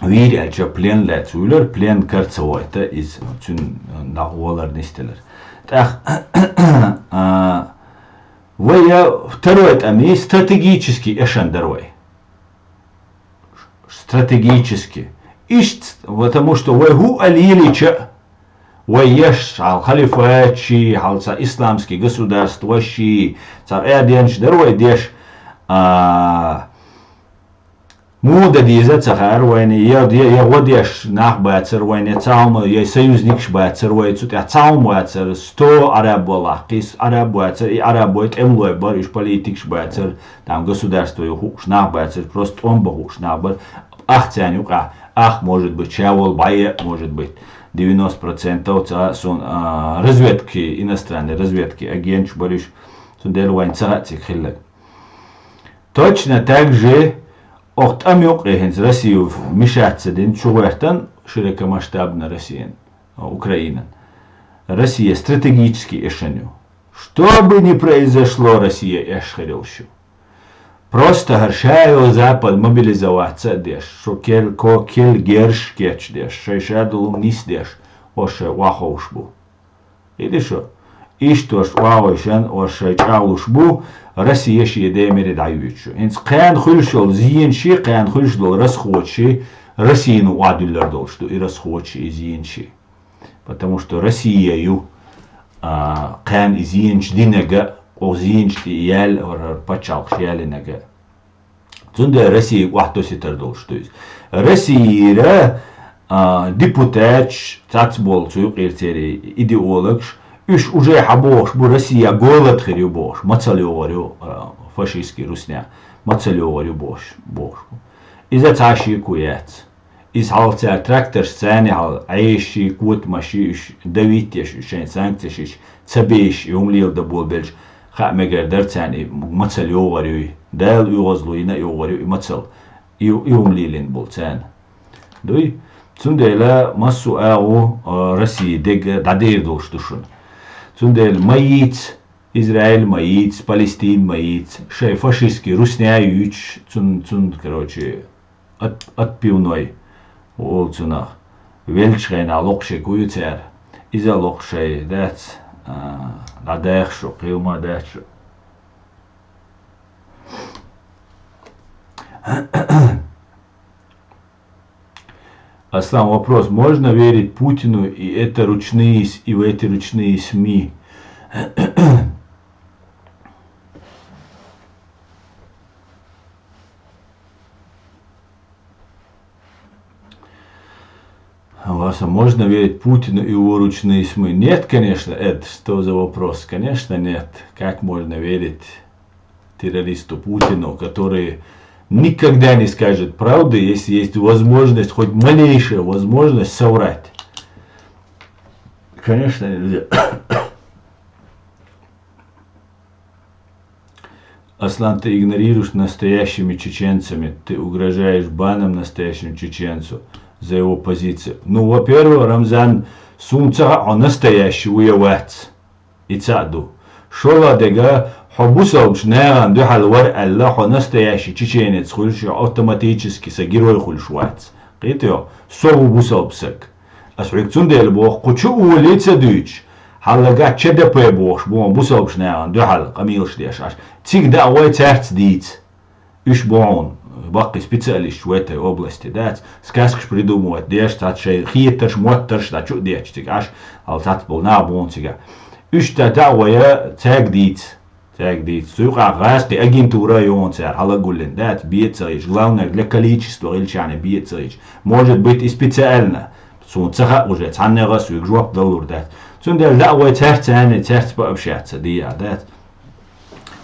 вийра аьлча плен лаьцна вуьйлар, плен кара ца войта иза, цуьнан нах валар нисделар. ТӀаккха, а, вай я второй тӀамий стратегически эшан дара вай. Стратегически. Иштта, потому что вай хӀу а лелийча, вай еш, хьал халифатчий, хьал цхьа исламский государстваший, цхьа къаьденаш дара вай деш, а, муха дан деза а ца хаьара вайна, я, я, я гӀо деш нах бацара вайна, я цхьа хӀума, я союзникаш бацара вай, цу тӀехь цхьа хӀума бацара, сто Ӏараб валахь, кхийса Ӏараб бацара, и Ӏараб вай тӀемалой бара, уьш политикаш бацара, там государство ю хууш нах бацара, просто тӀом бан хууш нах бара, ах царна юкъахь, ах, может быть, ша волу бӀе, может быть, девяносто процентов ца, сон, а, разведки, иностранной разведки агенташ бара уьш, цундела вайна ца хаьа цига хилларг. Точно так же оха тӀам юкъе хӀинца Россия мешаться дина чугӀертан широкомасштабно Россиян, Украинан. Россия стратегически эшан ю. Что бы ни произошло, Россия эш хир йолуш ю. Просто хӀара ша йолу Запад мобилизоваться а деш, шо кел, ко, кел герш кечдеш, шайн ша долу нисдеш, оша шайн охьаховш бу. Иди шо. Иштта ош охьавайшан, ош шайн чӀагӀлуш бу, Россия шен демире дӀайоьдуш ю. ХӀинца кхана хуьлуш йолу зенаши, кхана хуьлуш долу расходаши, Россияна охьадуьллар долуш ду и расходаши, и зенаши. Потому что Россия ю, а, кхана и зенаш динага, оха зенаш тӀе яьлла, пачхьалкхаш ялинага. Цундела Россия охьатосийтар долуш ду иза. Российра, а, депутаташ, цац болу цу юкъера церий идеологаш, уьш уже хьан бохуш бу, Россия голод хир ю бохуш, мацал йогӀур ю, а, фашистский русня, мацал йогӀур ю бохуш, бохуш бу. Иза цхьа шеко яц. Иза хьалха цара тракторш царна хьал, Ӏешаши, котамаши, уьш давить еш, уьш шайн санкцеш еш, ца беш, и хӀума леладан болабелча, хаа мегар дара царна и мацал йогӀур юй. Дала оьгӀазло йина а йогӀур ю и мацал. И, и хӀума лелийна болу царна. Дуй? Цундела массо а агӀо, а, Россия дега дӀадер долуш ду шуна. Цундела ма йийца, Израиль ма йийца, Палестина ма йийца, шоай фашистский русня юьйцуш, цун, цун, короче, от-, отбивной, олу цунах. Веллачу хенахь локхуш ерг ю цара. Иза а локхуш шай дац, а, дӀадаха шу, кхин хӀума дац шу. Аслан, вопрос. Можно верить Путину и это ручные с-, и в эти ручные СМИ? Васа, можно верить Путину и его ручные СМИ? Нет, конечно, Эд, что за вопрос? Конечно, нет. Как можно верить террористу Путину, который никогда не скажет правды, если есть возможность, хоть малейшая возможность соврать? Конечно, нельзя. Аслан, ты игнорируешь настоящими чеченцами, ты угрожаешь баном настоящему чеченцу за его позицию. Ну, во-первых, Рамзан, суна ца хаьа хьо настоящий ву я вац. И цхьаъ ду. ШолгӀа дега, хьо бусалбачу нахана дуьхьал вара аьлла, хьо настоящий чеченец хуьлуш, автоматически сан герой хуьлуш вац. Кхетий хьо? Со ву бусалба саг. Ас хьоьга цундела боху, кху чу олий ца дуьйцуш, хьаллагахь ЧДП бохуш бу хьуна бусалбачу нахана дуьхьал къамелаш деш Ӏаш. Цига даа гӀой цаьрца дийца. Уьш бу хьуна баккхий специалисташ в этой области, дац? Сказкаш придумывать деш, цхьацца шайн хетарш, моттарш дӀа чу а детташ цига Ӏаш, хьал цхьацца болу нах бу хьуна цигахь. Уьш ца даа гӀой цаьрга дийца. Цаьрга дийца. Цу юкъахь гӀазкхи агентура а ю хьуна цара хьалагуллина, дац, бен а ца хилча, главное, для количества хилчахьана бен а ца хилча. Может быть, и специально. Суна ца хаьа уже, цхьаннега а соьга жоп далур дац. Цундела даа гӀой цаьрца, цаьрца пообщаться дийца, дац.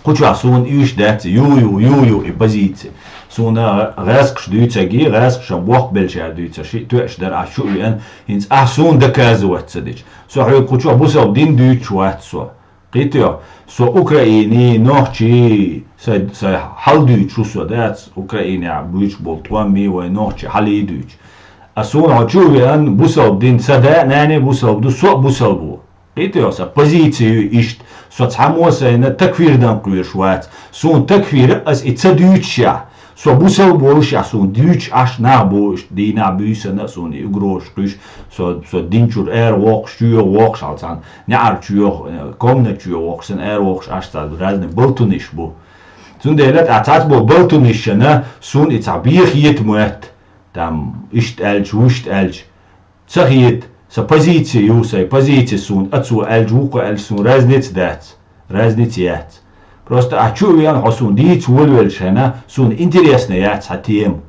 Кху чохь суна уьш дац, ю, ю, ю, ю, и позиция. Суна гӀа-, гӀазкхаша дуьйцаги, гӀазкхаша бохк беллачара дуьйцар, шиъ тоьаш дара, ахь чу а веана, хӀинца ахь суна доказывать ца дича. Со хьоьга кху чохь бусалба дин дуьйцуш вац со. Кхетий хьо? Со Украинин, нохчийн, сайн, сайн хьал дуьйцуш ву со, дац, Украинехь буьйцуш болу тӀом а, вайн нохчийн хьал а дуьйцуш. А суна хьо чу а веана, бусалба дин, сан да а, нана а бусалба ду, со а бусалба ву. Кхетий хьо, сан позиция ю иштта. Со цхьаммо а сайна такфир дан кхоьруш вац. Суна такфир а ас и ца дуьйцушехь, со бусалба волушехь, суна дуьйцуш Ӏаш нах бу, иштта дийнахь буьйсанна а суна и угрозаш кхуьйсуш, со, со дин чуьра ара воккхуш, чоьхьа воккхуш, хьал цхьана неӀар чоьхьа, э, комната чоьхьа воккхуш, сан ара воккхуш Ӏаш, цхьа разный балтуниш бу. Цундела тӀаккха цхьацца болу балтунишна суна и цхьа бен хета моьтту, там, иштта аьлча, вуьшта аьлча. Ца хета, сан позиция ю, сайн позиция суна, а цо аьлча, вукхо аьлча, суна разница дац. Разница яц. Просто ахь чу а веана, хьо суна дийца волавелча хенахь, суна интересно яц хьан тема.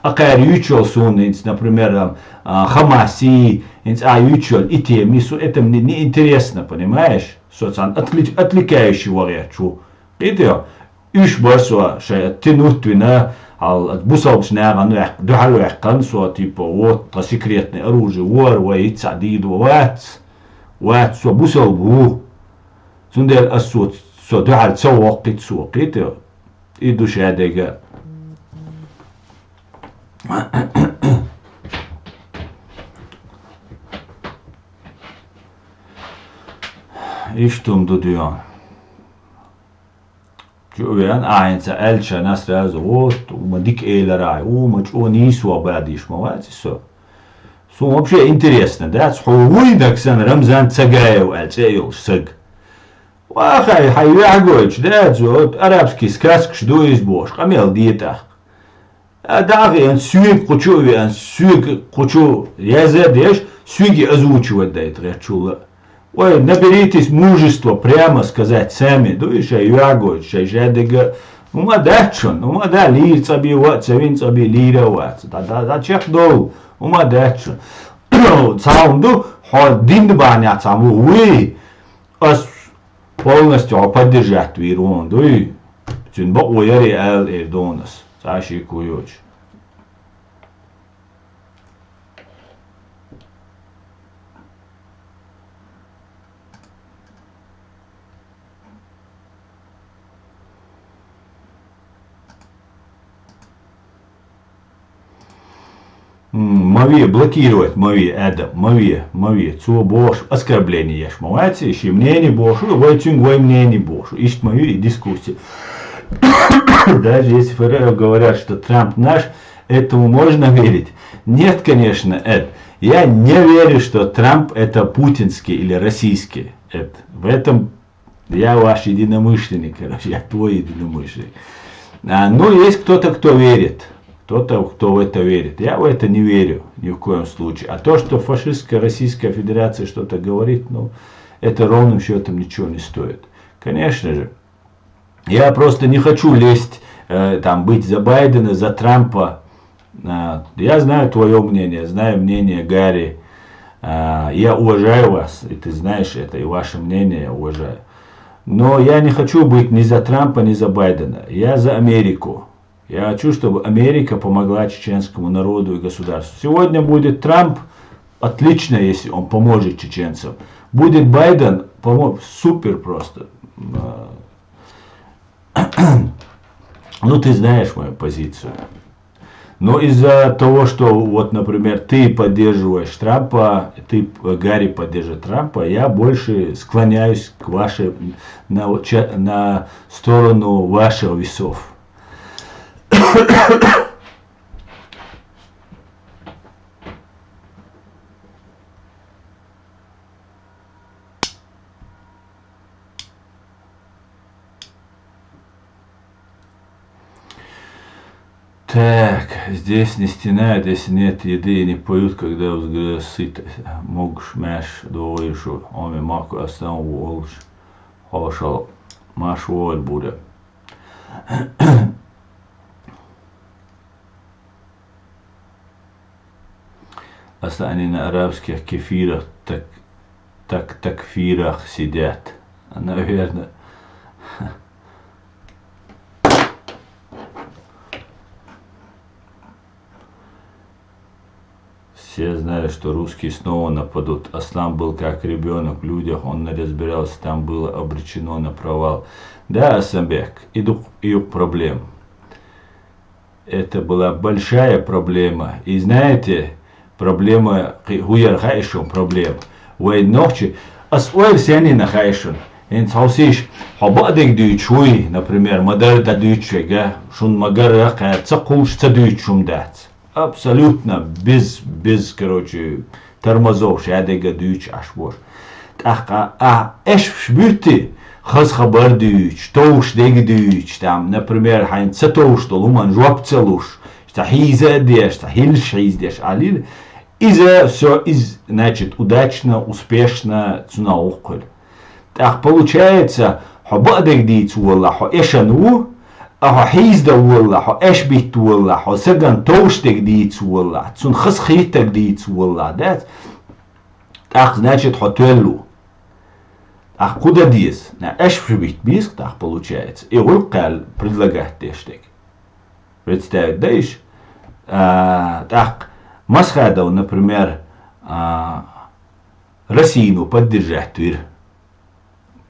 Акхара юьйцуш йолу суна, хӀинца, например, а, Хамаси, хӀинца ахь юьйцуш йолу и тема, со, это мне не интересно, понимаешь? Со цхьана отвле-, отвлекающий вариант ву. Кхетий хьо? Уьш бара со шайн тянуть вина, хьал бусалбачу нахана ваьх-, дуьхьал ваьккхина со, типа, вот, тхан секретное оружие, вора вай, хӀинца а дийр ду, вац, вац, со бусалба ву. Цундела ас цо, со дуьхьал ца воккхуьйту со, кхетий хьо? И ду шадерг а. Иштта хӀума ду дуьйна. Чу а веана, ахьа хӀинца аьлча, ша нас сразу, вот, хӀума дика элира ахь, хӀума чӀогӀа нийсо бадийш ма вац и со. Суна вообще интересно дац, хьо вуй нагахь санна Рамзан Цагаев аьлла цӀе йолуш саг. Вахай, хьайн юьхь гойтуш, дац, вот, арабский сказкаш ду иза бохуш, къамел де тӀаккха. А дӀа а хиъна, соьга кху чу а веана, соьга кху чу яза а деш, соьга озвучивать дайта гӀертачул а. Ой, наберитесь мужества прямо сказать сами, ду и шайн юьхь гойтуш, шайн шадерг а, хӀума дац шуна, хӀума дац, лийра цӀа бен, ва а ца вина цӀа бен, лийра а вац. ДӀа, дӀа, дӀа чекхдовла, хӀума дац шуна. Цхьа хӀума ду, хьо динан бахьанехь цхьа ву, вуй, ас полностью хьо поддержать вийр ву хьуна, дуй? Цуьнан бакъо яра и ала эр донас, цхьа а шеко йоцуш. м, ма ве, блокировать ма ве, Адам, ма ве, ма ве, цо бохуш оскорбление еш ма вац, ши мнение бохуш, вай цуьнга вай мнение бохуш. Иштта ма ю и дискуссия. Даже если ФРФ говорят, что Трамп наш, этому можно верить? Нет, конечно, Эд. Я не верю, что Трамп это путинский или российский. Эд. В этом я ваш единомышленник, короче, я твой единомышленник. А, ну, есть кто-то, кто верит. Кто-то, кто в это верит. Я в это не верю ни в коем случае. А то, что фашистская Российская Федерация что-то говорит, ну, это ровным счетом ничего не стоит. Конечно же. Я просто не хочу лезть, э, там, быть за Байдена, за Трампа. А, я знаю твое мнение, знаю мнение Гарри. А, я уважаю вас, и ты знаешь это, и ваше мнение я уважаю. Но я не хочу быть ни за Трампа, ни за Байдена. Я за Америку. Я хочу, чтобы Америка помогла чеченскому народу и государству. Сегодня будет Трамп, отлично, если он поможет чеченцам. Будет Байден, помо- супер просто. А, ну, ты знаешь мою позицию. Но из-за того, что вот, например, ты поддерживаешь Трампа, ты, э, Гарри поддерживает Трампа, я больше склоняюсь к вашей, на, вот ча- на сторону ваших весов. Так, здесь не стенают, если нет еды, и не поют, когда взгляд сыт. Могуш маьш догӀийшу, оми маку астан волуш, хьошал маьш вогӀир буре. Аса они на арабских кефирах так, так, такфирах сидят. Наверное. Все знали, что русские снова нападут. Аслан был как ребенок в людях, он не разбирался, там было обречено на провал. Да, Асамбек, и дух, и проблем. Это была большая проблема. И знаете, проблема, кхи- хӀу яра хаьий шуна проблема? Вай нохчи, ас ойла сенина хаьий шуна? ХӀинца хьовсийша, хьо бакъдерг дуьйцуш вуй, например, ма-дарра дӀадуьйцуш верг, шуна ма-гарра кхаьчча ца кхуллуш ца дуьйцуш хӀума дац. Абсолютно без, без, короче, тормозов шадерг дуьйцуш Ӏаш бу. ТӀаккха а эшпаш буьтти, хаза хабар дуьйцуш, товш дерг дуьйцуш, там, например, хьайна ца товш долу хӀуманна жоп ца луш, цхьа хьийза а деш, цхьа хӀиллаш хьийза деш, алийла. Иза всё, из, значит, удачно, успешно цунах воккхуьлу. ТӀаккха получается, хьо бакъдерг дийца волла, хьо эшна ву, а хьо хьийзда волла, хьо эшбитта волла, хьо саган товш дерг дийца волла, цунна хаза хийттарг дийца волла, дац? ТӀаккха, значит, хьо тоьлла ву. ТӀаккха кху дан деза? На, эшпаш битта беза, тӀаккха получается. И гӀуллакх кхаьлла предлагать деш дерг. Представить дан иша? А, тӀаккха Масхадов, например, а, Российно поддержать вира.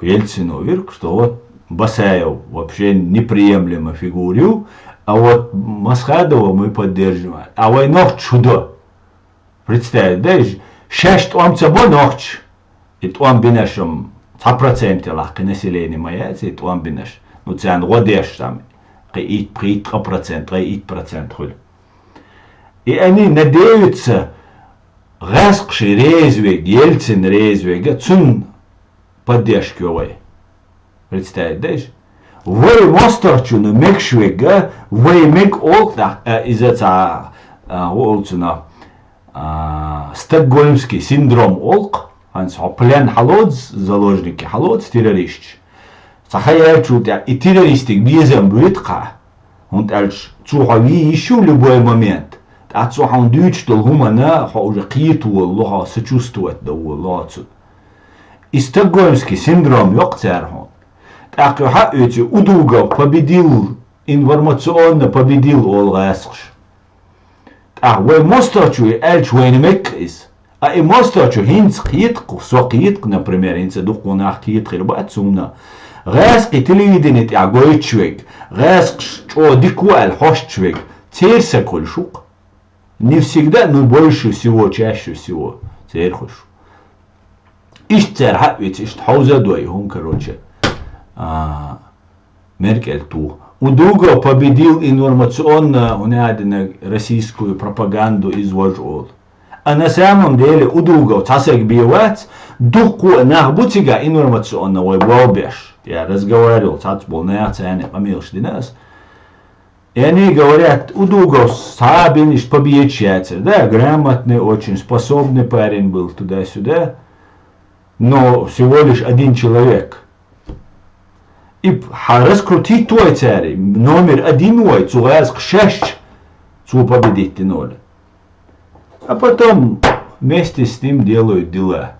Ельцину вира, что вот Басаев вообще неприемлема фигура ю, а вот Масхадова мы поддерживаем. А вай нохчаша хӀу до? Представить дай, шаьш тӀом ца бо нохчаша. И тӀом бинарш-м цхьа процент ялахь кхин население ма яц, и тӀом бинарш. Ну, царна гӀо деш там, кхин итт, кхин итт ткъа процент, кхин итт процент хуьлу. И они надеются, гӀаьскхаша реза верг, Ельцин реза верг, цунна поддержка йо вай. Представить дай? Вай мостагӀчунна мегаш верг, вай мега олу тӀаккха, а, иза цхьа, а, олу цунах, а, стокгольмский синдром олу-кх, хӀинца хьо плен хьалоцу, заложники хьалоцу террористаш. Цхьа хан яьллачул тӀаьхьа и террористиг безам буьйту-кх хьан. ХӀунда аьлча цо хьо виййиш ю любой момент. ТӀаккха цо хьуна дуьйцуш долу хӀуманна хьо уже кхета волало, хьо сочувствовать дан волало цунна. И стокгольмский синдром йо-кх цара хьуна. ТӀаккха хьаоьцу, Удугов победил, информационно победил олу гӀаьскхаша. ТӀаккха вай мостагӀчо и аьлча вайна мега иза. А и мостагӀчо хӀинца кхета-кх, со кхета-кх, например, хӀинца дуккха нах кхета хир бац цунна. ГӀаьскхий телевидени тӀехь гойтуш верг, гӀаьскхаша чӀогӀа дика ву аьлла хьоштуш верг, церан саг хуьлуш ву-кх. Не всегда, но больше всего, чаще всего. Церхуш. Иштта цара хьаъ вица, иштта хьовза а дой, хӀун, короче. А, Меркель тух. Удугов победил информационно, хӀун яхадинарг, российскую пропаганду из вож олу. А на самом деле Удугов цхьа саг бен вац, дуккха а нах бу цига информационно вай болх беш. Я разговаривал цхьацца болу нах, царна къамелаш дина ас. И они говорят, Удугов схьа а бина иштта победить яцара. Да, грамотный, очень способный парень был туда-сюда. Но всего лишь один человек. И хьан раскрутить вай цаьрий, номер один вай, цу гӀазкхаша шаьш цо победить дина олий. А потом вместе с ним делают дела.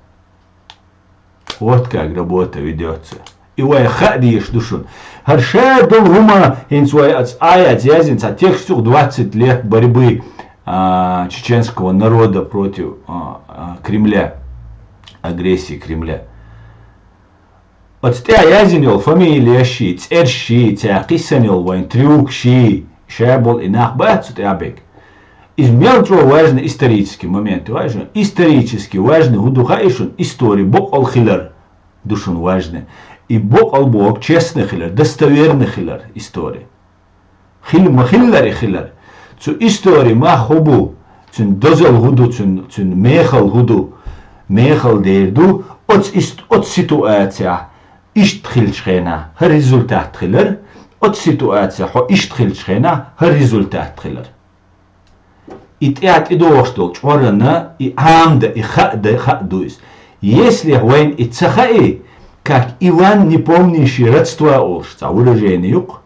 Вот как работа ведётся. И вай хаа дезаш ду шуна. ХӀара ша долу хӀума, хӀинца вай ас а яц яздина цхьа текст юкъа двадцать лет борьбы, а, чеченского народа против, а, а, Кремля, агрессии Кремля. Оцу тӀехь яздина йолу фамилияш, цӀерш, цара кхиссина йолу вайн трюкаш, ша болу и нах бац цу тӀехь берг. Иза мел чӀогӀа важный исторический момент, важный, исторически важный хӀун ду хаьий шуна, истори боккъал хилар ду шуна важный. И боккъал боху честный хилар, достоверный хилар истори. Хила ма-хиллара и хилар. Цу истори мах хӀун бу, цуьнан дозалла хӀун ду, цуьнан, цуьнан мехалла хӀун ду, мехалла дер ду, оцу ист-, оцу ситуацехь иштта хиллачу хенахь хӀара результат хилар, оцу ситуацехь хьо иштта хиллачу хенахь хӀара результат хилар. И тӀаьхьа тӀедогӀуш долу чкъурана и Ӏамда, и хаа да, хаа ду иза. Если вайна и ца хаий, как Иван, не помнящий родства олуш цхьа выражение ю-кх.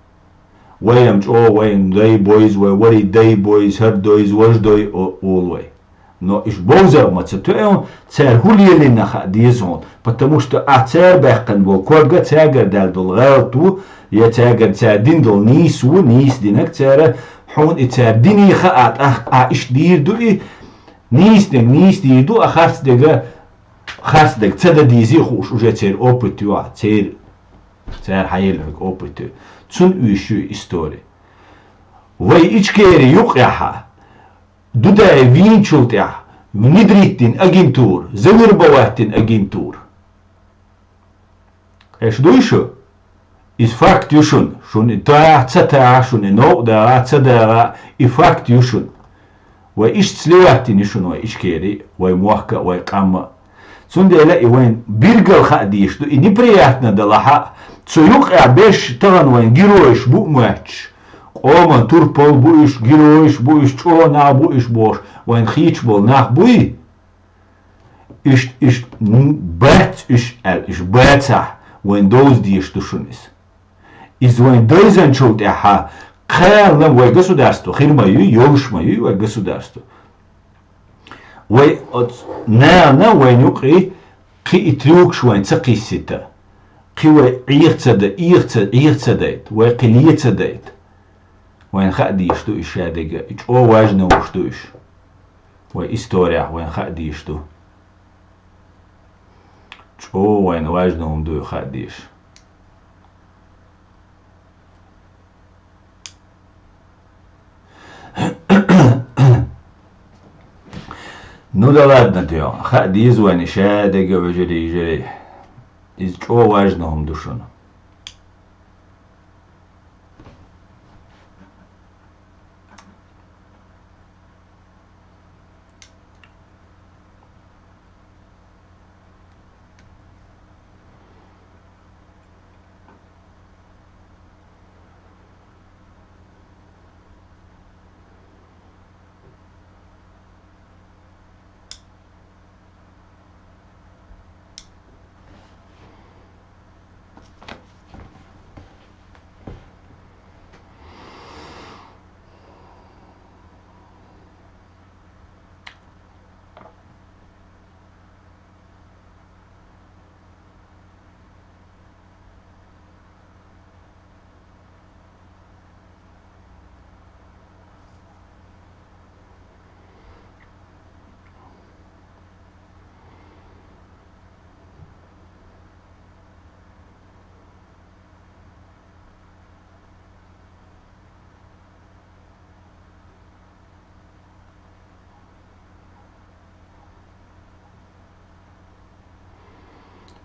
Вай-м чӀогӀа вайн дай бойза, вай варий дай бойза, хӀара дойза, важа дой о-, олу вай. Но уьш бовзар ма ца тоьу, цара хӀун лелийна хаа деза хьуна, потому что ахь цара баьккхина болу ког а цаьргара даьлла долу гӀалат ву, я цаьргара цара дина долу нийса ву, нийса динарг цара, хьуна и цара диний хаа, тӀаккха ахь иштта дийр ду и, нийса дерг нийса дийр ду, а харц дерг а харц дерг ца дан дезий хууш уже церан опыт ю ахь, церан, цара хьаелларг опыт ю. Цунна оьшуш ю и истори. Вай Ичкери юккъехьа, Дудаев вийначул тӀаьхьа внедрить дина агентура, завербовать дина агентура. Эш дуй шу? Иза факт ю шуна, шуна и тахьа, ца тахьа, шуна и новкъа дагӀа, ца дагӀа, и факт ю шуна. Вай иштта сливать дина ю шуна вай Ичкери, вай мохк а, вай къам а. Цундела и вайн билггал хаа дезаш ду, и неприятно далахь а, цу юккъехь берш тахана вайн геройш бу а моьттуш, къоман турпал бу уьш, геройш бу уьш, чӀогӀа нах бу уьш бохуш, вайн хийцаш болу нах буй? Уьш, уьш, м, бац уьш аьлла, уьш бацахь, вайн довза дезаш ду шуна иза. Иза вайн дайзанчул тӀаьхьа кхана вай государство хир ма юй, йолуш ма юй вай государство. Вай оцу нана вайн юкъе кхин и трюкаш вайн ца кхиссийта, кхин вай Ӏеха ца дай-, Ӏеха ца, Ӏеха ца дайта, вай кхин ле ца дайта. Вайн хаа дезаш ду уьш шадерг а, и чӀогӀа важно хӀумаш ду уьш. Вай исторехь вайн хаа дезаш ду. ЧӀогӀа вайн важно хӀума ду и хаа дезаш. Ну да ладно, тӀе, хаа деза вайн и шадерг а, вежарий, йижарий. Иза чӀогӀа важно хӀума ду шуна.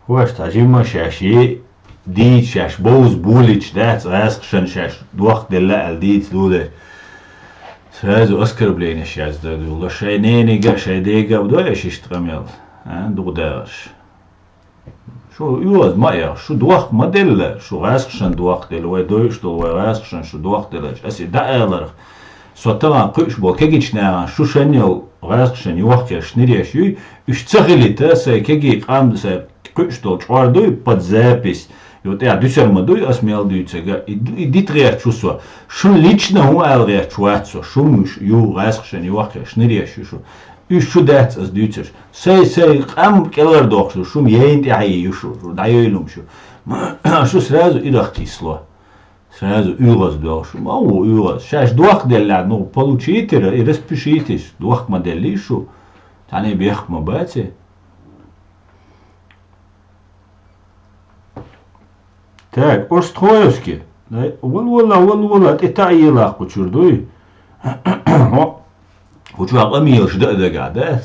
Хьоьжуш цхьа жимма шаьш е дийца шаьш бовза болча дац, гӀаьскхашна шаьш дохк делла аьлла дийца долаш. Сразу оскорбленеш яздадула. Шай ненега, шай дега а дой аша иштта къамел, а, дукха дагӀаш. Шу оьгӀаз ма яхаш, шу дохк ма делла, шу гӀаьскхашна дохк делла, вай дойуш долу, вай гӀаьскхашна шу дохк деллача. Ас и дӀааларх, со тахана кхуьуш болу кегийчу нахана шу шайна йолу гӀаьскхашна йохкеш, шниреш юй, уьш ца хилийта, сайн кегий къам, сайн кхуьуш долу чкъор дуй, под запись, ю тӀехь дуьсар ма дуй, ас мел дуьйцург, и, и дита гӀерташ ву со. Шуна лично хӀун ала гӀерташ вац со, шу муш ю гӀаьскхашна йохкеш, шниреш ю шу. Уьш шу дац ас дуьйцурш. Сай-сай къам кӀелхьардоккхуш ду, шу яйна тӀаьхье ю шу, шу дӀайойла хӀума шу. Шу сразу ирах кхийсало. Сразу оьгӀаз доьлхуш ду. Ма ву оьгӀаз. Шаьш дохк деллехь, ну, получите, и распишитесь. Дохк ма деллий шу. Цхьаьна бехк ма бац и. Так, Остхоевский. Вала, вала, вала, вала, тӀе таӀийла кхучур дуй. Хьо, хьо чохь къамелаш дан а дагахь дац.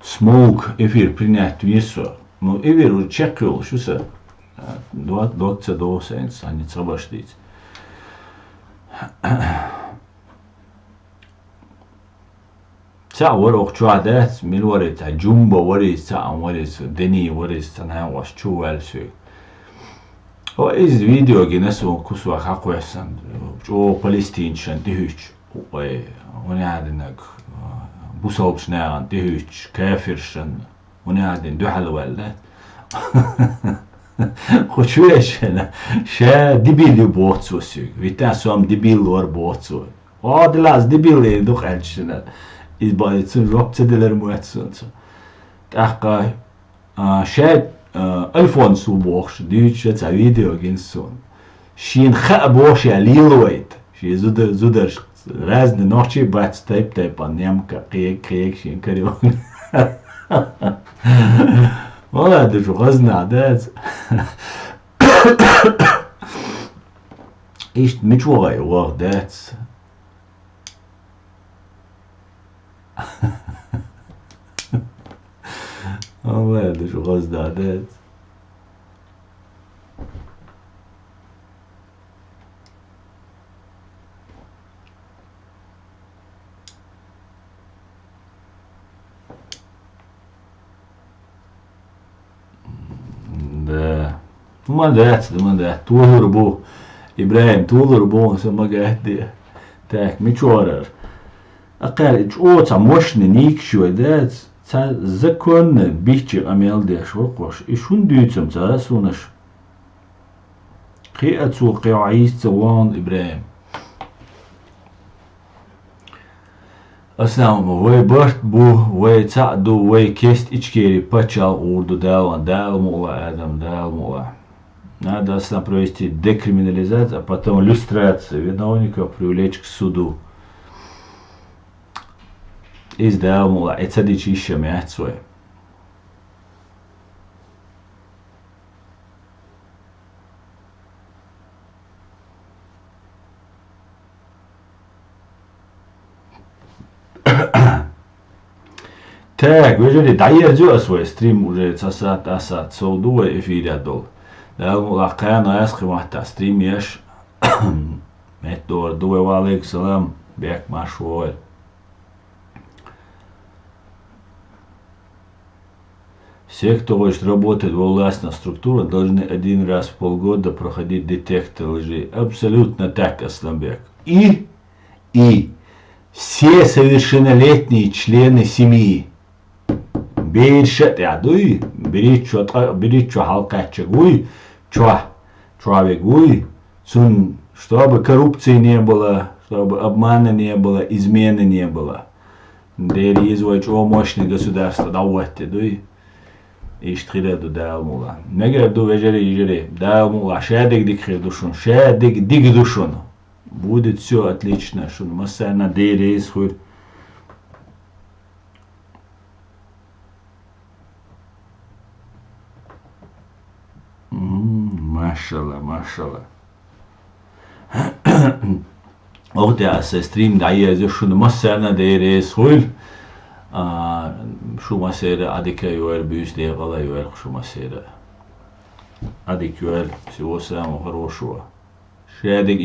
Смоук эфир принять веза со. Ну, эфир уже чекхйолуш ю сан. Дот, дот ца догӀу сайн, сан ца баш дийца. Цхьаъ вара оха чохь дац, мила вара иза, цхьа Джумба вара иза, цхьаъ вара иза, Дени вара иза, цхьа нахьа гӀош чу ваьлла соьга. О, иза видео гина суна кусок хьакхоьссина, чӀогӀа палестинчан тӀехӀуьттуш, ой, хӀун яа динарг, бусалбачу нахана тӀехӀуьттуш, кафиршан, хӀун яа дина дуьхьал ваьлла. Кху чу вешина, ша дебил ю боху цо соьга, витта сом дебил вара боху цо. О, дилаз дебил эр ду кхаьччина. Иза бан цун жоп ца делар моьтту суна цо. ТӀаккха, а, шаьш, а, Альфонс ву бохуш, дуьйцуш цхьа видео гина суна. Шена хаа бохуш я лелавайта. Шен зуда-, зударш разный нохчий бац, тайп-тайпана, немка, кхега, кхега шен карайогӀу. Вала ду шу гӀазнахь дац. Иштта мича вахай ваха дац. Аллах, ду шу гӀазда дац. Да. Ну, ма дац, да, ма дац. Толур бу. Ибрахим, толур бу, сан ма гатде. Так, мичорар. Акхар чӀо цхьа мощный никаш йой дац, цхьа законно биччи къамел деш вакхош. И шун дуьйцам ца а сунаш. Кхиа цо кхиа Ӏийса ца вон Ибрахим. Аслам, вай барт бу, вай цхьаъ ду, вай кест Ичкери паччалкх гӀур ду Дала, Дала мукъла, Адам, Дала мукъла. Надо сначала провести декриминализацию, а потом люстрацию, виновников привлечь к суду. Иза Дала мукъла, и ца дича йиш яц вай. Так, вежарий, дӀаерзайо ас вай стрим уже ца сад, а сад сов ду вай эфирехь долу. Дала мукъалахь кхана ас кхин маттахь стрим еш. Меттадора ду вай, ва алейкум салам, бехк марш вогӀийла. Все, кто хочет работать во властных структурах, должны один раз в полгода проходить детектор лжи. Абсолютно так, Асланбек. И, и все совершеннолетние члены семьи. Бераш а тӀехь дуй, бериччо тӀа-, бериччо хьалакхаьччаг вуй, чохь, чохь вег вуй, цунна, чтобы коррупции не было, чтобы обмана не было, измены не было. Дера иза вай чӀогӀа мощный государство дӀахӀотта дуй. Иштта хила ду Дала мукъалахь. Мегар ду, вежарий, йижарий, Дала мукъалахь, шадерг дика хир ду шуна, шадерг дика ду шуна. Будет всё отлично, шуна массарна Дела реза хуьлда. М, машалла, машалла. Оха тӀе аса стрим дӀаерзо шуна массарна Дела реза хуьлда. А, шу массера а дика йойла, буьйса декъала йойла шу массера. А дика йойла, всего самого хорошего. Шадерг